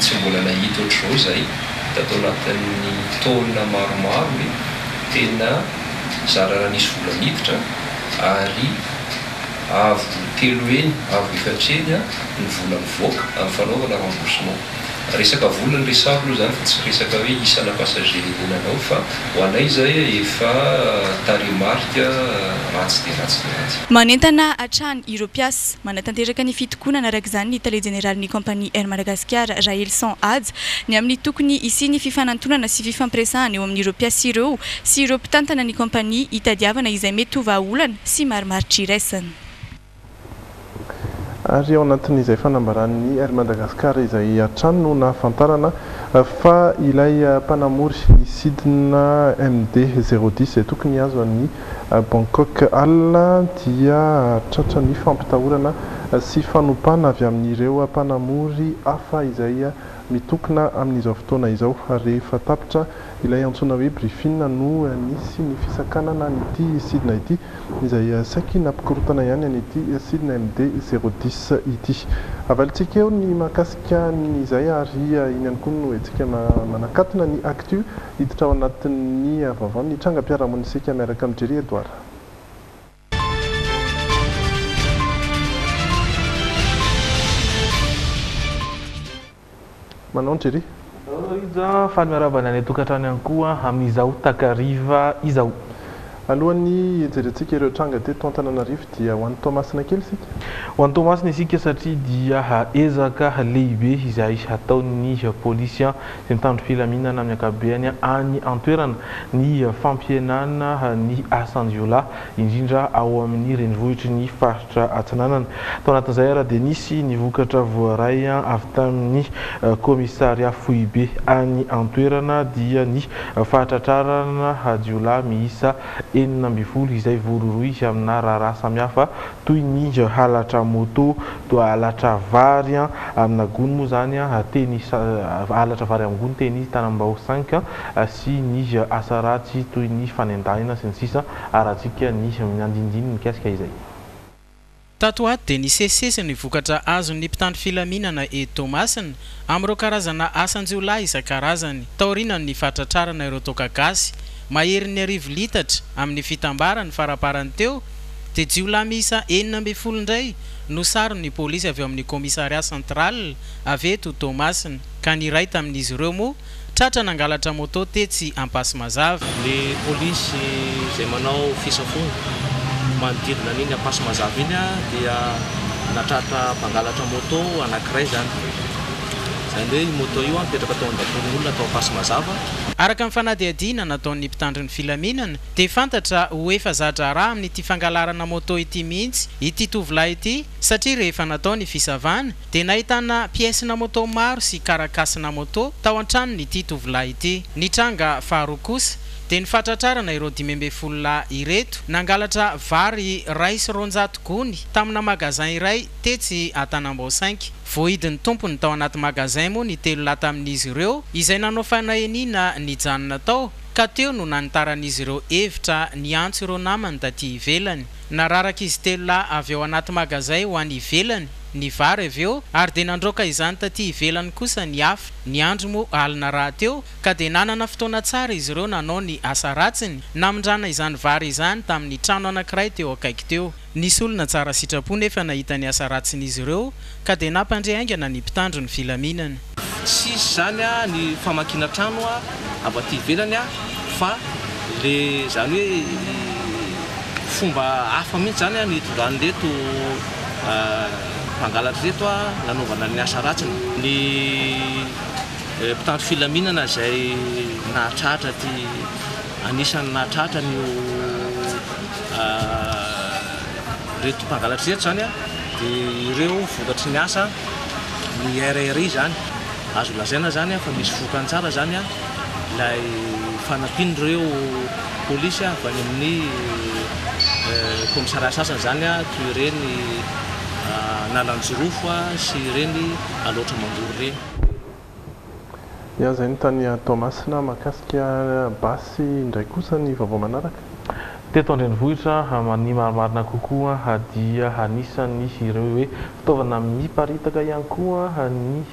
Speaker 25: tsy mbola nahita ohatr'izao izahay tato anatin'ny taona maromaro hoe tena zara raha nisy vola niditra ary avo telo heny, avo efatra heny ny vola mivoaka amin'ny fanaovana remboursement. Resaka vola no resahako aloha izany fa tsy resaka hoe isana passager nanao fa ho anay izay efa tarehimarika ratsy dia ratsy dia ratsy.
Speaker 3: Manentana hatrany ireo mpiasa manatanteraka ny fitokonana araka izany ny tale jeneralin'ny kaompania Air Madagascar, Rahelison Haja, ny amin'ny tokony hisian'ny fifanantonana sy fifampiresahana eo amin'ireo mpiasa ireo sy ireo mpitantana ny kaompania hitadiavana izay mety ho vahaolana sy marimaritra iraisana.
Speaker 1: Ary ao anatin'izay fanambaran'ny Air Madagascar izay hatrany no nahafantarana fa ilay mpanamory ny sidina MD zéro dix izay tokony hihazo an'i Bangkok alina dia tratran'ny fampitahorana sy fanompana avy amin'ireo mpanamory hafa izay mitokona amin'izao fotoana izao. Rehefa tapitra ilay antsoina hoe briefing no nisy ny fisakanana an'ity sidina ity izay saiky nampikorontana ihany an'ity sidina MD zéro dix ity. Avalintsika eo ny mahakasika an'izay ary iny ihany koa no hetsika manakatona ny actu hiditra ao anatin'ny vaovao ny trangam-piarahamonina isika miaraka amin'i Jerry Edouard. Manao Jerry.
Speaker 13: Manao Rija, faly miarahaba ny any an-tokantrano ihany koa amin'izao takariva izao.
Speaker 1: Alohan'ny hijerentsika ireo tranga teto Antananarivo dia ho any Toamasina kely isika.
Speaker 13: Ho any Toamasina isika satria dia ezaka lehibe izay ataon'ny polisy sy ny mpitandro filaminana amin'ny ankapobeny any an-toerana ny fampihenana ny asan-jiolahy indrindra ao amin'ny renivohitry ny faritra Atsinanana. Tao anatin'izay ary dia nisy ny vokatra voaray avy tamin'ny kaomisaria foibe any an-toerana dia ny fahatratrarana jiolahy miisa 16 izay voarohirohy amina raharaha samihafa toy ny halatra moto, halatra vary amina gony moa izany teny halatra vary amin'ny gony teny Tanambao cinq sy ny asa ratsy toy ny fanendahina sy ny sisa Arahantsika ny andinindininy mikasika izay.
Speaker 7: Tato ho ato dia nisesisesy ny vokatra azon'ny mpitandro filaminana eto Toamasina amin'ireo karazana asan-jiolahy isan-karazany taorianan'ny fahatratrarana ireo toaka gasy maherin'ny arivo litatra amin'ny fitambarany faramparany teo dia jiolahy miisa 16 indray no saron'ny polisy avy ao amin'ny commissariat central avy eto Toamasina ka ny iray tamin'izy ireo moa Tratra nangalatra moto tetsy Ampasimazava.
Speaker 10: Ny polisy izay manao fisafoana manodidina an'iny Ampasimazava iny dia nahatratra mpangalatra moto anankiray izany. Izany hoe io moto io nipetraka tao an-dakoron'olona tao Ampasimazava.
Speaker 7: Araka ny fanadihadiana nataon'ny mpitandro ny filaminana dia fantatra ho efa za-draharaha amin'ity fangalarana moto ity mihitsy ity tovolahy ity satria rehefa natao ny fisavana dia nahitana pièce-na moto maro sy karakasina moto tao an-tranon'ity tovolahy ity. Ny tranga faharoa kosa dia ny fahatratrarana ireo 15 lahy ireto nangalatra vary 201 gony tamina magasin iray tetsy Antanambao cinq. Voahidin'ny tompony tao anaty magasin moa ny telo lahy tamin'izy ireo izay nanao fanahiniana nijanona tao ka teo no nanitaran'izy ireo hevitra niantso ireo namany taty ivelany. Nararak'izy telo lahy avy ao anaty magazay ho any ivelany ny vary avy eo ary dia nandroaka izany taty ivelany kosa ny hafa. Ny andro moa alina rahateo ka dia nanana fotoana tsara izy ireo nanao ny asa ratsiny, namindrana izany vary izany tamin'ny trano anankiray teo akaiky teo. Nisy olona tsara sitrapo nefa nahita ny asa ratsin'izy ireo ka dia nampandre haingana ny mpitandro ny filaminana.
Speaker 10: Tsy hisy izany ny famakiana trano avy aty ivelany fa le izany hoe fomba hafa mihitsy izany no hitondran'ireto mpangalatra ireto nanaovana ny asa ratsiny. Ny mpitandro filaminana izay nahatratra ity anisan'ny nahatratra an'io ireto mpangalatra ireto izany dia ireo vokatry ny asa ny RRI izany. Azo lazaina izany fa misy vokany tsara izany ilay fanampian'ireo polisy avy any amin'ny commissariat sasany izany toy ireny Analanjirofo sy ireny Alaotra Mangoro ireny.
Speaker 1: Ia izay ny tany Toamasina mahakasika basy indray kosa ny vaovao manaraka.
Speaker 13: Teto an-drenivohitra, ny marimarina kokoa dia anisan'ny ireo hoe fitaovana miparitaka ihany koa ny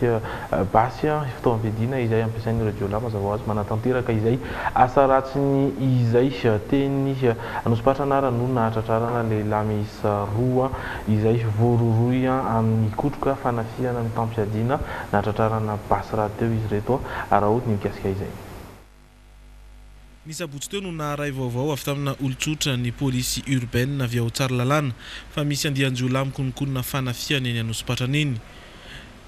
Speaker 13: basy, fitaovam-piadiana izay ampiasain'ireo jiolahy mazava ho azy manatanteraka izay asa ratsiny izay. Teny Anosipatrana ary no nahatratrarana lehilahy miisa roa izay voarohirohy amin'ny kotroka fanafihana mitam-piadiana Nahatratrarana basy rahateo izy ireto araho ny mikasika izay. Ny sabotsy teo no naharay vaovao avy tamina olon-tsotra ny polisy urbaine avy ao Tsaralalàna fa misy andian-jiolahy mikononkonona fanafihana eny Anosipatrana eny.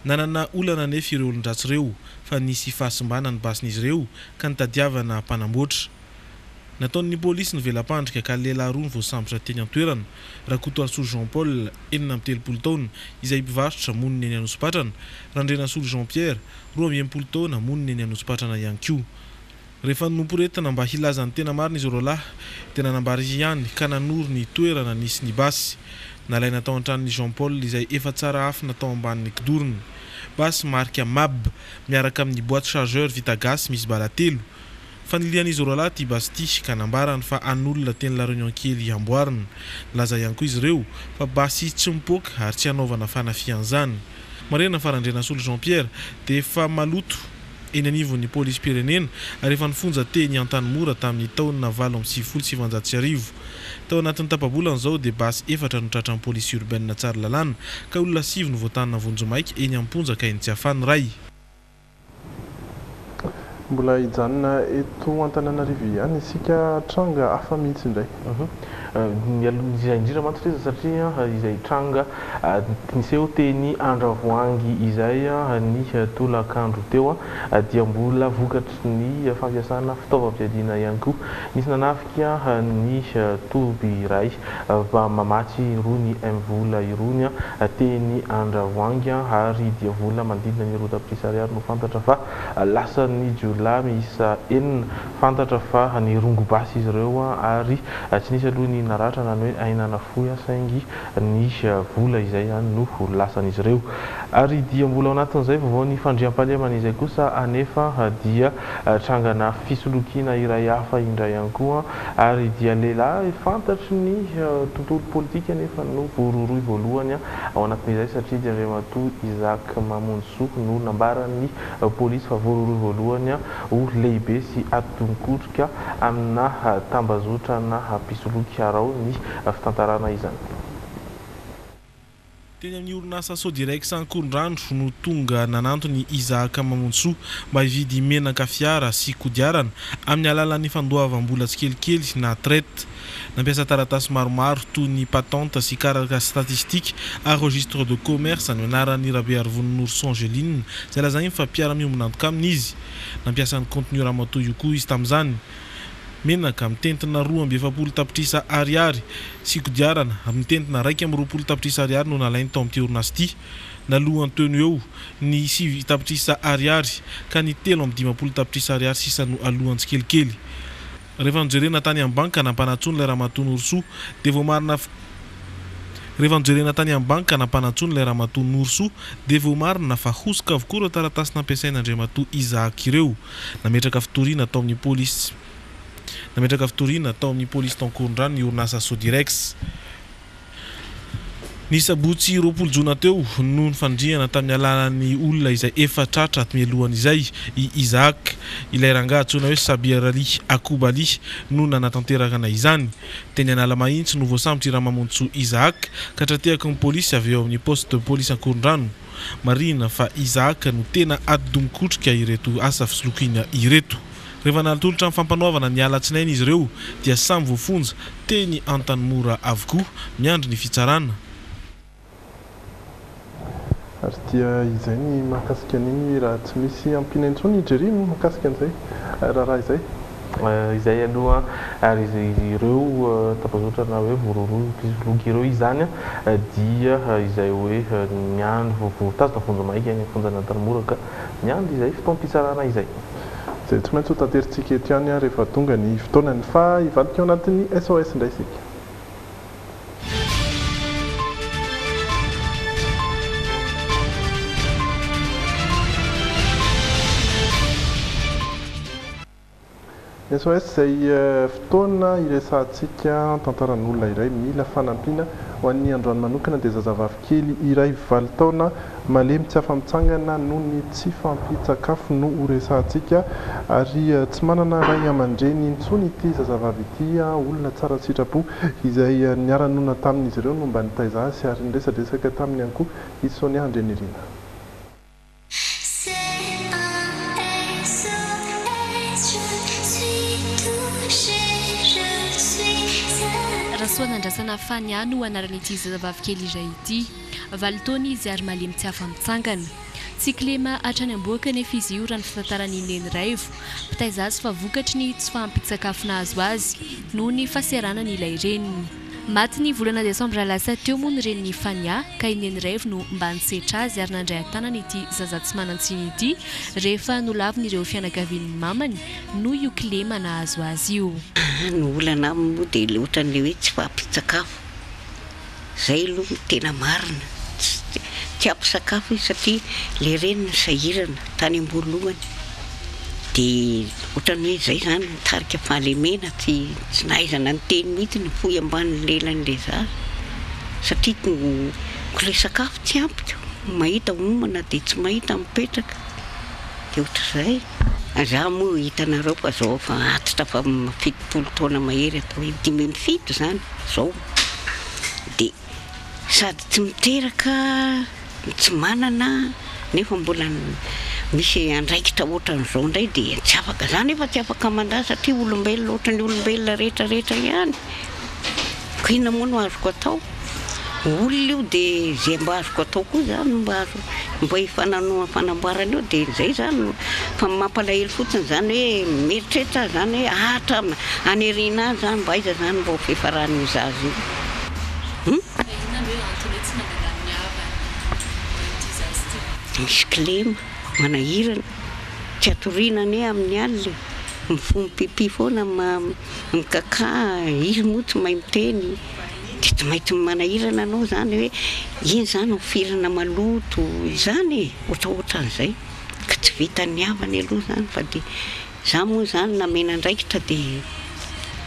Speaker 13: Nanana olana anefa ireo olon-dratsy ireo fa nisy fahasimbana ny basin'izy ireo ka nitadiavana mpanamboatra. Nataon'ny polisy ny vela-pandrika ka lehilahy roa no voasambotra teny an-toerana, Rakotoarisoa Jean Paul, 36 taona, izay mpivarotra monina eny Anosipatrana, Randrianasolo Jean Pierre, 62 taona, monina eny Anosipatrana ihany koa. Rehefa noporetina mba hilaza ny tena marina izy roalahy dia nanambara ihany ka nanoro ny toerana nisy ny basy. Nalaina tao an-tranon'i Jean Paul izay efa tsara afina tao ambanin'ny kidorony. Basy marika Mab, miaraka amin'ny boîte chargeur vita gasy misy bala telo. Fanilihan'izy roalahy ity basy ity ka nambarany fa an'olona teny La Réunion kely hamboarina. Nilaza ihany koa izy ireo fa basy tsy mipoaka ary tsy hanaovana fanafihana izany. Marihana fa Randrianasolo Jean Pierre dia efa maloto eny anivon'ny polisim-pirenena ary efa nifonja teny Antanimora tamin'ny taona 1998. Tao anatin'ny tapa-bolana izao dia basy efatra no tratran'ny polisy urbaine Tsaralalàna ka olona sivy no voatanana vonjimaika eny am-ponja ka eny Tsiafahy ny iray.
Speaker 1: Mbola hijanona eto Antananarivo ihany isika, tranga hafa mihitsy indray.
Speaker 11: Izay indrindra mantsy ilay izy satria izay tranga niseho teny Andravoahangy izay ny tolakandro teo dia mbola vokatry ny fampiasana fitaovam-piadiana ihany koa. Nisy nanafika ny toby iray mamatsy irony MVola irony teny Andravoahangy ary dia vola manodidina ny 2 tapitrisa ariary no fantatra fa lasan'ny jiolahy miisa enina. Fantatra fa nirongo basy izy ireo ary tsy nisy aloha ny naratra na ny hoe aina nafoy saingy ny vola izay ihany no lasan'izy ireo. Ary dia mbola ao anatin'izay vaovao ny fandriampahalemana izay kosa anefa dia trangana fisolokiana iray hafa indray ihany koa ary dia lehilahy fantatry ny tontolo politika anefa no voarohirohy voalohany ao anatin'izay satria dia Andriamatoa Isaac Mamonjisoa no nambaran'ny polisy fa voarohirohy voalohany ho lehibe sy atidoha-mikotrika amina tambazotrana mpisoloky harao ny fitantarana izany.
Speaker 13: Teny amin'ny orinasa Sodirex Ankorondrano no tonga nanantona i Isaac Mamonjisoa mba hividy menaka fiara sy kodiarana amin'ny alalan'ny fandoavam-bola tsikelikely na traite. Nampiasa taratasy maromaro toy ny patente sy karatra statistique ary registre de commerce ny anaran'i Rabearivony Noroson Angeline izay lazainy fa mpiara-miombon'antoka aminy izy. Nampiasa ny kaontin'io ramatoa io koa izy tamin'izany. Menaka mitentina 42 tapitrisa ariary sy kodiarana mitentina 21 tapitrisa ariary no nalainy tao amin'ity orinasa ity. Nalohany teo no eo ny 9 tapitrisa ariary ka ny 53 tapitrisa ariary sisa no alohany tsikelikely. Rehefa nojerena tany amin'ny banky ka nampanantsoiny ilay ramatoa Norosoa dia voamarina Rehefa nojerena tany amin'ny banky ka nampanantsoiny ilay ramatoa Norosoa dia voamarina fa hosoka avokoa ireo taratasy nampiasain'Andriamatoa Isaac ireo. Nametraka fitoriana tao amin'ny polisy Nametraka fitoriana tao amin'ny polisy tao Ankorondrano ny orinasa Sodirex. Ny sabotsy 20 jona teo no nifandrihana tamin'ny alalan'ny olona izay efa tratra mialohan'izay i Isaac. Ilay rangahy antsoina hoe Sabir Ali Akobali no nanatanterahana izany. Teny Analamahitsy no voasambotra i Ramamonjisoa Isaac ka tra-tehaky ny polisy avy eo amin'ny poste de police Ankorondrano. Marihina fa Isaac no tena atidoha mikotrika ireto asa fisolokiana ireto. Rehefa natolotra ny fampanoavana ny alatsinainy izy ireo dia samy voafonja teny Antanimora avokoa miandry ny fitsarana.
Speaker 1: Ary dia izay ny mahakasika an'iny raha tsy misy ampiana intsony Jerry mahakasika an'izay raharaha izay.
Speaker 11: Izay aloha ary ireo tambazotra na hoe voarohirohy mpisoloky ireo izany dia izay hoe miandry voatazona vonjimaika any am-ponjan'Antanimora ka miandry izay fotoam-pitsarana izay.
Speaker 1: Izay tsy maintsy ho taterintsika eto ihany rehefa tonga ny fotoanany fa hivadika ao anatin'ny SOS indray isika. Ny SOS izay fotoana iresahantsika tantaran'olona iray mila fanampiana. Ho an'ny androany manokana dia zazavavy kely iray valo taona malemy tsy afa-mitsangana noho ny tsy fahampian-tsakafo no horesahantsika ary tsy manana ray aman-dreny intsony ity zazavavy ity. Olona tsara sitrapo izay niara-nonina tamin'izy ireo no mba nitaiza azy ary niresadresaka taminy ihany koa i Sonia Andrianirina.
Speaker 8: Rasoanandrasana Fania no anaran'ity zazavavikely iray ity. Valo taona izy ary malemy tsy afa-mitsangana. Tsy kilema hatrany am-bohoka anefa izy io raha ny fitantaran'i Neny Raivo, mpitaiza azy fa vokatry ny tsy fahampian-tsakafo nahazo azy noho ny fahaseranany ilay reniny. Maty ny volana desambra lasa teo moa ny renin'i Fania ka i Neny Raivo no mba nisetra azy ary nandray an-tanana ity zaza tsy manan-tsiny ity rehefa nolavin'ireo fianakavian'ny mamany noho io kilema nahazo azy io.
Speaker 14: Ny olana aminy moa dia ilay ohatran'ilay hoe tsy fahampian-tsakafo. Izay aloha no tena marina. Tsy ampy sakafo izy satria le reniny sahirana tany am-boalohany. Dia ohatran'ny hoe izay izany nitarika fahalemena, tsy tsy nahaizana niteny mihitsy ny fohy ambanin'ny lelan'ilay zaza. Satria ko ilay sakafo tsy ampy ko, mahita homana dia tsy mahita mipetraka. Dia ohatr'izay. Za moa hitanareo fa zao efa antitra efa 70 taona mahery atao hoe 75 izany zao. Dia sady tsy miteraka no tsy manana nefa mbola misy andraikitra ohatran'izao indray dia tsy afaka, za nefa tsy afaka mandà satria olombelona ohatran'ny olombelona rehetra rehetra ihany, ko inona moa no azoko atao? Olona io dia izay mba azoko atao koa izany mba azo mba hifananoa fanamboarana eo dia izay izany no fa ny mampalahelo fotsiny izany hoe mieritreritra aho izany hoe atra any aoriana any izany mba aiza izany mba ho fiafaran'io zaza io hum?
Speaker 4: Fa inona no hoe antony hoe tsy nandehanan'ny havany ity zaza ity?
Speaker 14: Misy kilema, manahirana, tsy atoriana anie amin'ny alina e, mifoha mipipi foana, mikakà, izy moa tsy mahay miteny. Dia tsy maintsy manahirana anao izany hoe iny izany hofirana maloto izany e, ohatraohatran'izay. Ka tsy vitan'ny havany aloha izany fa dia izaho moa izany namena andraikitra dia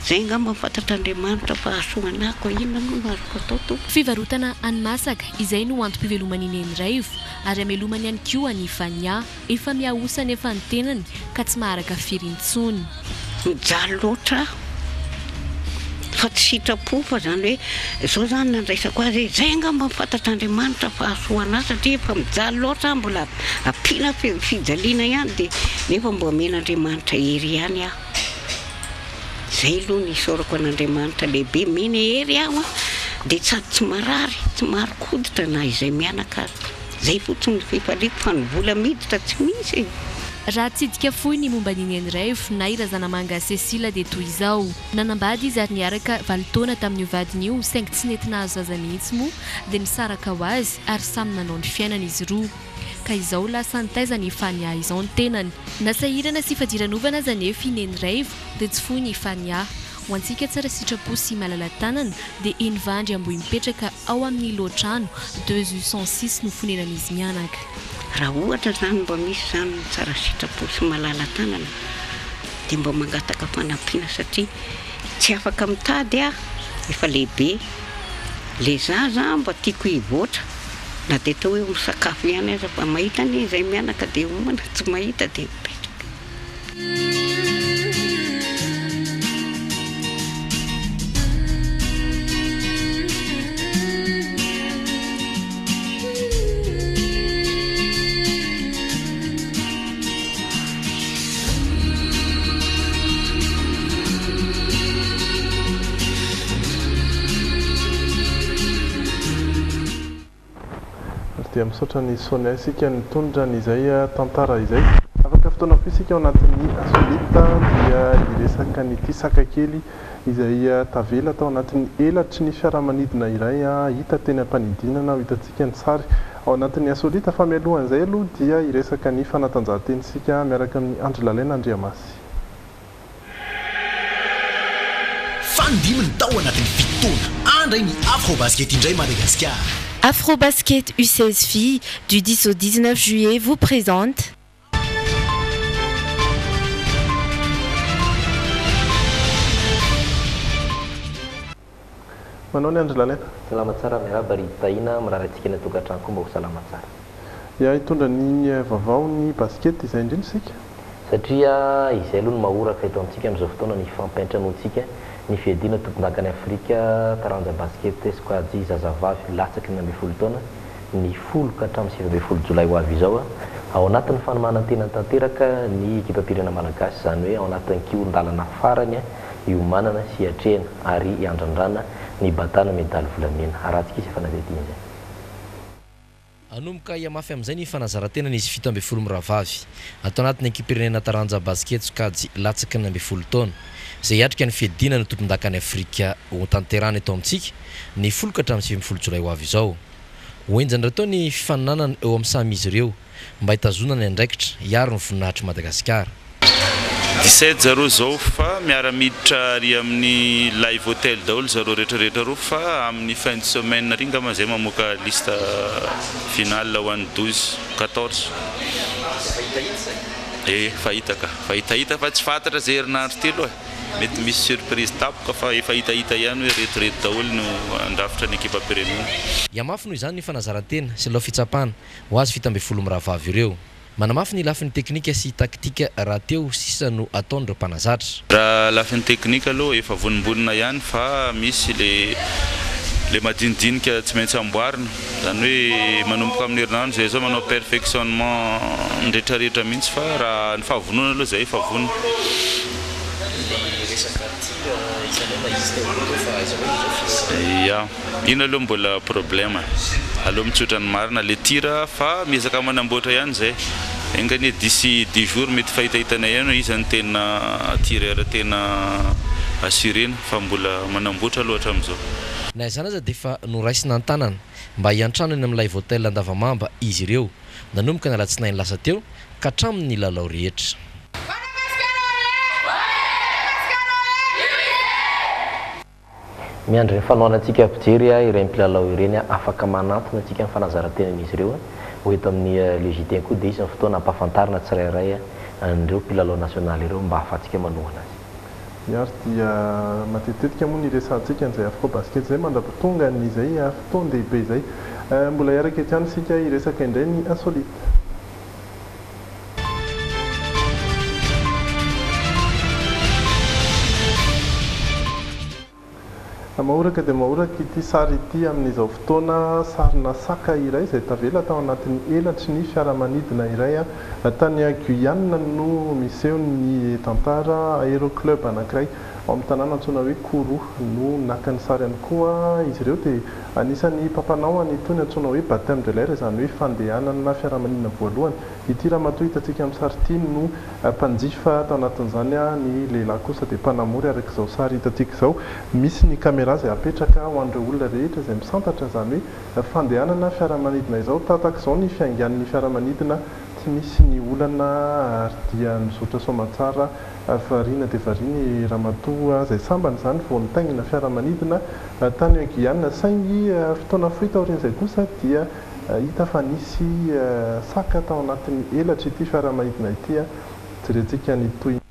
Speaker 14: izay angamba no fantatr'Andriamanitra fa hahasoa anah koa inona moa no azoko atao tompoko.
Speaker 8: Fivarotana hani-masaka, izay no antom-piveloman'i Neny Raivo ary amelomany ihany koa an'i Fania. Efa mihaosa anefa ny tenany ka tsy maharaka firy intsony.
Speaker 14: Mijaly loatra aho fa tsy sitrapo fa zany hoe zao zany nandraisako azy hoe zay angamba ny fantatr'Andriamanitra fa hahasoa anah satria efa mijaly loatra aho mbola ampiana fijaliana ihany dia nefa mba omen'Andriamanitra hery ihany aho. Zay aloha ny isaorako an'Andriamanitra lehibe omeny hery aho dia sady tsy marary tsy marin-koditra na izay mianaka aza. Zay fotsiny ny fifaliako fa ny vola miditra tsy misy e!
Speaker 8: Raha atsidika fohy ny momba an'i Neny Raivo na i Razanamanga Cécile dia toy izao. Nanambady izy ary niaraka valo taona tamin'io vadiny io saingy tsy nety nahazo zaza mihitsy moa dia nisaraka ho azy ary samy nanao ny fiainany izy roa. Ka izao lasa nitaiza an'i Fania izao ny tenany. Na sahirana sy fadiranovana aza anefa i Neny Raivo dia tsy foiny i Fania. Ho antsika tsara sitrapo sy malala-tanana dia eny Vandry Ambohimipetraka ao amin'ny Loatrano, deux U 106 no fonenan'izy mianaka.
Speaker 14: Raha ohatra izany mba misy izany ny tsara sitrapo sy malala-tanana dia mba mangataka fanampiana satria tsy afaka mitady aho efa lehibe le zaza mba tiako hivoatra na dia atao hoe misakafo ihany aza fa mahita anie izay mianaka dia homana tsy mahita dia mipetraka.
Speaker 1: Ary dia misaotra an'i Sonia isika nitondra an'izay tantara izay. Afaka fotoana fohy isika ao anatin'ny Insolite dia hiresaka an'ity saka kely izay tavela tao anatin'ny elatry ny fiaramanidina iray hita teny am-panidinana. Ho hitantsika ny sary ao anatin'ny Insolite. Fa mialohan'izay aloha dia hiresaka ny fanatanjahantena isika miaraka amin'i Andry Lalaina Andriamasy.
Speaker 15: Fanindiminy tao anatin'ny fito taona. Handray ny Afrobasket indray Madagasikara.
Speaker 18: Afrobasket U16 filles, du 10 au 19 juillet vous présente.
Speaker 1: Manao ny andry Lalaina.
Speaker 16: Salama tsara miarahaba ry Tahiana, mirary antsika any an-tokantrano koa mba ho salama tsara.
Speaker 1: Ia, hitondra ny vaovao ny basket izay indrindra isika.
Speaker 16: Satria izay aloha no mahoraka eto amintsika amin'izao fotoana ny fampiantranoantsika ny fiadiana tompondakan'i Afrika taranja basket sokajy zazavavy latsaky ny 11 taona ny folo ka hatramin'ny 19 jolay ho avy izao. Ao anatin'ny fanomanan-tena tanteraka ny ekipam-pirenena malagasy, izany hoe ao anatin'ny kihon-dalana farany hiomanana sy hiatrehana ary hiandrandrana ny hibatana medaly volamena. Arahantsika izy fanadihadiana izay. Hanomboka hihamafy amin'izay ny fanazaran-tenan'izy 17 mirahavavy ato anatin'ny ekipam-pirenena taranja basikety sokajy latsaky ny 11 taona, izay hiatrika ny fiadiana ny tompondakan'i Afrika hotanterahina eto amintsika ny folo ka hatramin'ny 19 jolay ho avy izao. Ho henjana rahateo ny fifaninanana eo amin'ny samy izy ireo mba hitazonana ny andraikitra hiaro ny voninahitr'i Madagasikara.
Speaker 2: 17 zareo zao fa miara miditra ary amin'ny live hotel daholo zareo rehetra rehetra reo fa amin'ny fin de semaine ary ngamba zay mamoaka liste finale ho an'ny 12, 14.
Speaker 16: Efa hitahita zay?
Speaker 2: Eh efa hita ka, efa hitahita fa tsy fantatra zay herinandro ty aloha e. Mety misy surprise tampoka fa efa hitahita ihany hoe reto reto daholo no handrafitra ny ekipam-pirenena.
Speaker 16: Hihamafy noho izany ny fanazarantena sy lalao fitsapana ho azy 17 mirahavavy ireo. Manamafy ny lafiny teknika sy taktika rahateo sisa no ataon'ireo mpanazatra.
Speaker 2: Raha lafiny teknika aloha efa vonombonona ihany fa misy le le madinidinika tsy maintsy amboarina, izany hoe manomboka amin'ny herinandro izay zao manao perfectionnement ny retraretra mihitsy fa raha ny fahavonona aloha izay efa vonona.
Speaker 16: Le resaka tir hitanao na izy teo aloha teo fa aiza ho aiza izao fils?
Speaker 2: Ya. Iny aloha mbola problème e. Aleo mitsotra ny marina le tir fa miezaka manamboatra ihany zay. Enga anie d'ici dix jours mety fahitahitanay ihany hoe iza no tena tireur tena assurena fa mbola manamboatra aloha hatramin'izao.
Speaker 16: Na izany aza dia efa noraisina an-tanana mba hiantrano eny amin'ny Live Hotel Andavamamba izy ireo nanomboka ny alatsinainy lasa teo ka hatramin'ny lalao rehetra. Miandry ny fanohanantsika mpijery ireny mpilalao ireny afaka manantona antsika ny fanazaran-tenan'izy ireo ho eto amin'ny Le JT koa dia hisy ny fotoana hampahafantarina tsirairay an'ireo mpilalao nasionaly ireo mba hahafahantsika manohana azy.
Speaker 1: Ary dia matetitetika moa ny iresahantsika an'izay Afrobasket izay mandra-pitonga an'izay fotoan-dehibe izay. Mbola hiaraka eto ihany isika hiresaka indray ny insolite. Mahoraka dia mahoraka ity sary ity amin'izao fotoana, sarina saka iray izay tavela tao anatin'ny elatry ny fiaramanidina iray tany Guyane no miseho ny tantara. Aeroclub anankiray ao amin'ny tanàna antsoina hoe Kourou no naka ny sary ihany koa. Izy ireo dia anisan'ny mpampanao an'itony antsoina hoe baptême de l'air, izany hoe fandehanana fiaramanidina voalohany. Ity ramatoa hitantsika amin'ny sary ity no mpanjifa tao anatin'izany, ny lehilahy kosa dia mpanamory araka izao sary hitantsika izao. Misy ny caméra izay apetraka ho an'ireo olona rehetra izay misantatra izany hoe fandehanana fiaramanidina izao. Tahaka izao ny fiaingan'ny fiaramanidina, tsy nisy ny olana ary dia nizotra soamantsara. Variana dia variana i ramatoa izay sambany izany vao nitaingina fiaramanidina tany Guyane saingy fotoana fohy taorian'izay kosa dia Hita fa nisy saka tao anatin'ny elatr'ity fiaramanidina ity. Jerentsika ny tohiny.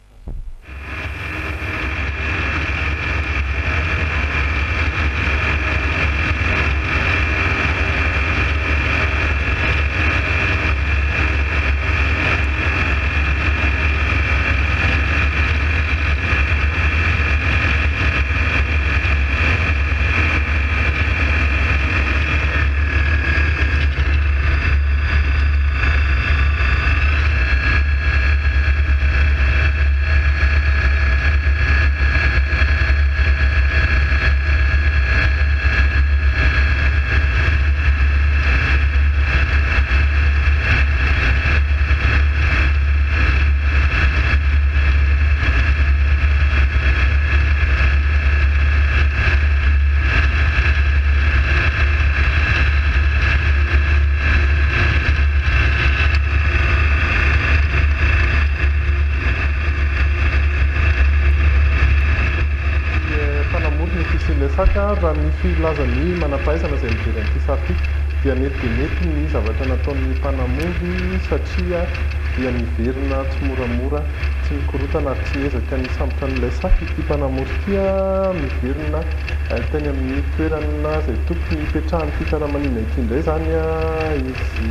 Speaker 1: Mpanamory ny fisian'ilay saka, raha ny filazan'ny manam-pahaizana izay nijery an'ity sary ity dia nety dia nety ny zavatra nataon'ny mpanamory satria dia niverina tsimoramora tsy nikorontana ary tsy niezaka nisambotra an'ilay saka ity mpanamory ity miverina teny amin'ny toerana izay tokony hipetrahan'ity fiaramanidina ity indray izany izy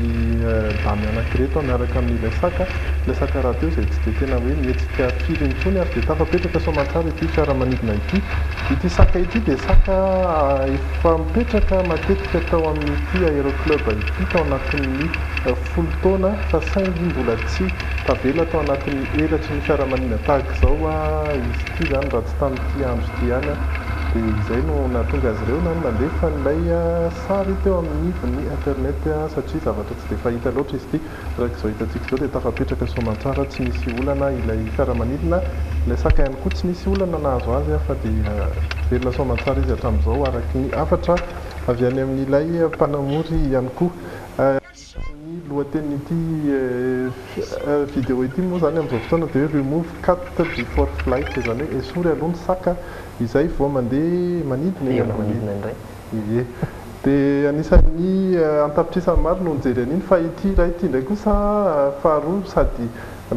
Speaker 1: damy anankireto miaraka amin'ilay saka. Ilay saka rahateo izay tsy dia tena hoe mihetsika firy intsony ary dia tafapetraka soamantsara ity fiaramanidina ity. Ity saka ity dia saka efa mipetraka matetika tao amin'ity Aeroclub ity tao anatin'ny folo taona fa saingy mbola tsy tavela tao anatin'ny elatry ny fiaramanidina tahaka izao izy ity izany raha tsy tamin'ity andro ity ihany dia izay no nahatonga azy ireo nandefa an'ilay sary teo amin'ny ivon'ny internet satria zavatra tsy dia fahita loatra izy ity. Araka izao hitantsika izao dia tafapetraka soamantsara tsy nisy olana ilay fiaramanidina, ilay saka ihany koa tsy nisy olana nahazo azy fa dia velona soamantsara izy hatramin'izao araka ny hafatra avy any amin'ilay mpanamory ihany koa. Ny lohatenin'ity video ity moa izany amin'izao fotoana dia hoe remove cat before flight, izany hoe esory aloha ny saka izay vao mandeha manidina eny ambony.
Speaker 16: Manidina indray.
Speaker 1: Ie. Dia anisan'ny an-tapitrisany maro no nijery an'iny fa ity iray ity indray kosa faharoa sady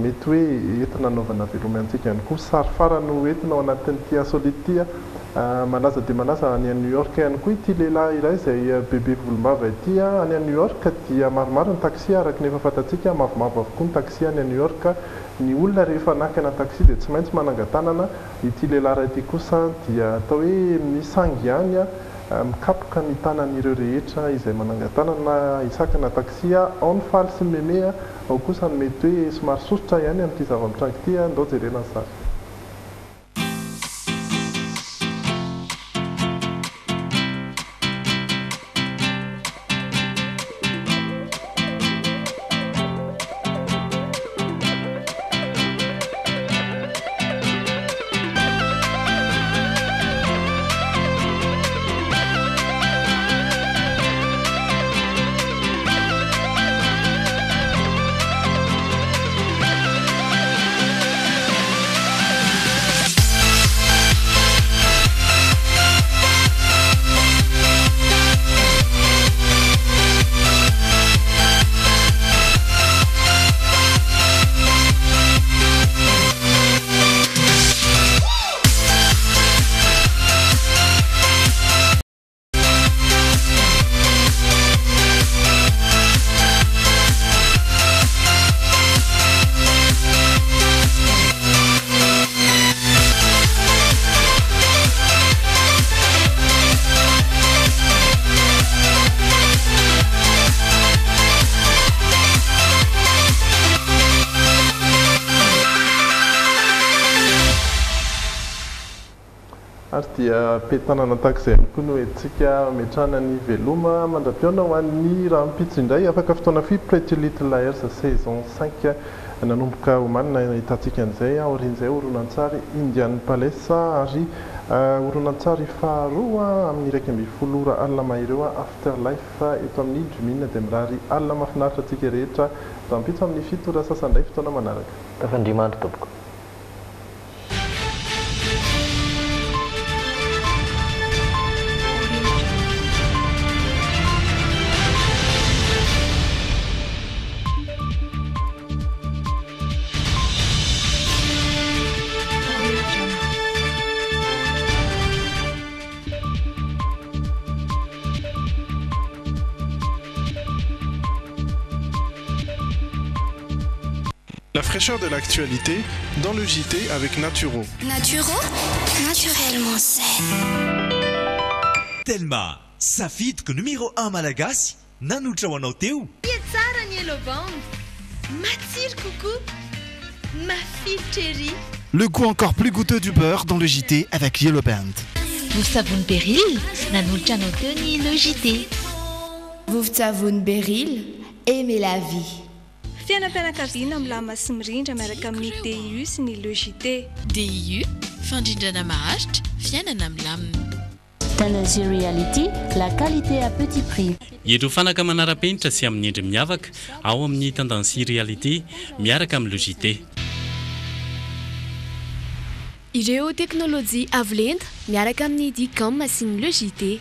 Speaker 1: mety hoe entina hanaovana veloma antsika ihany koa. Sary farany ho entina ao anatin'ity insolite ity. Malaza dia malaza any New York ihany koa ity lehilahy iray izay bebe volombava ity. Any New York dia maromaro ny taxi araka ny efa fantatsika, mavomavo avokoa ny taxi any New York. Ny olona rehefa nakana taxi dia tsy maintsy manangan-tanana. Ity lehilahy iray ity kosa dia atao hoe misangy ihany mikapoka ny tanan'ireo rehetra izay manangan-tanana hisakana taxi. Ao ny faly sy ny meme, ao kosa ny mety hoe somary sosotra ihany amin'ity zava-mitranga ity. Ndao jerena ny sary. Ary dia pe-tanana tahaka izay ihany koa no entintsika hametrahana ny veloma mandra-pihaona ho an'ny rahampitso indray afaka fotoana fohy Pretty Little Liars saison 5 nanomboka omaly nahitantsika an'izay aorian'izay horonantsary Indian Palace ary horonantsary faharoa amin'ny 11 ora alina mahery eo After Life eto amin'ny Dream'in dia mirary alina mahafinaritra antsika rehetra rahampitso amin'ny 7 ora sasany indray fotoana manaraka.
Speaker 16: Tafandria mandry tompoko.
Speaker 1: La fraîcheur de l'actualité dans le JT avec Naturo.
Speaker 17: Naturo, naturellement sain.
Speaker 15: Telma, safidiko numéro 1 malagasy nanolotra ho anao teo.
Speaker 19: Tia tsara ny Yellow Band, matsiro kokoa, mafilotra ery.
Speaker 15: Le goût encore plus goûteux du beurre dans le JT avec Yellow Band.
Speaker 20: Vovon-tsavony Beryl, nanolotra anao teo ny Le JT.
Speaker 21: Vovon-tsavony Beryl, aimez la vie.
Speaker 24: Fiainam-pianakaviana milamina sy mirindra miaraka amin'ny DIU sy ny Le JT.
Speaker 4: DIU, fandrindrana maharitra, fiainana milamina.
Speaker 18: Tennessee Reality, la qualité à petit prix.
Speaker 23: Ireo fanaka manara-penitra sy amin'ny endriny miavaka ao amin'ny Tendance Reality miaraka amin'ny Le JT.
Speaker 8: Ireo teknolojia avo lenta miaraka amin'ny Dicom sy ny Le JT.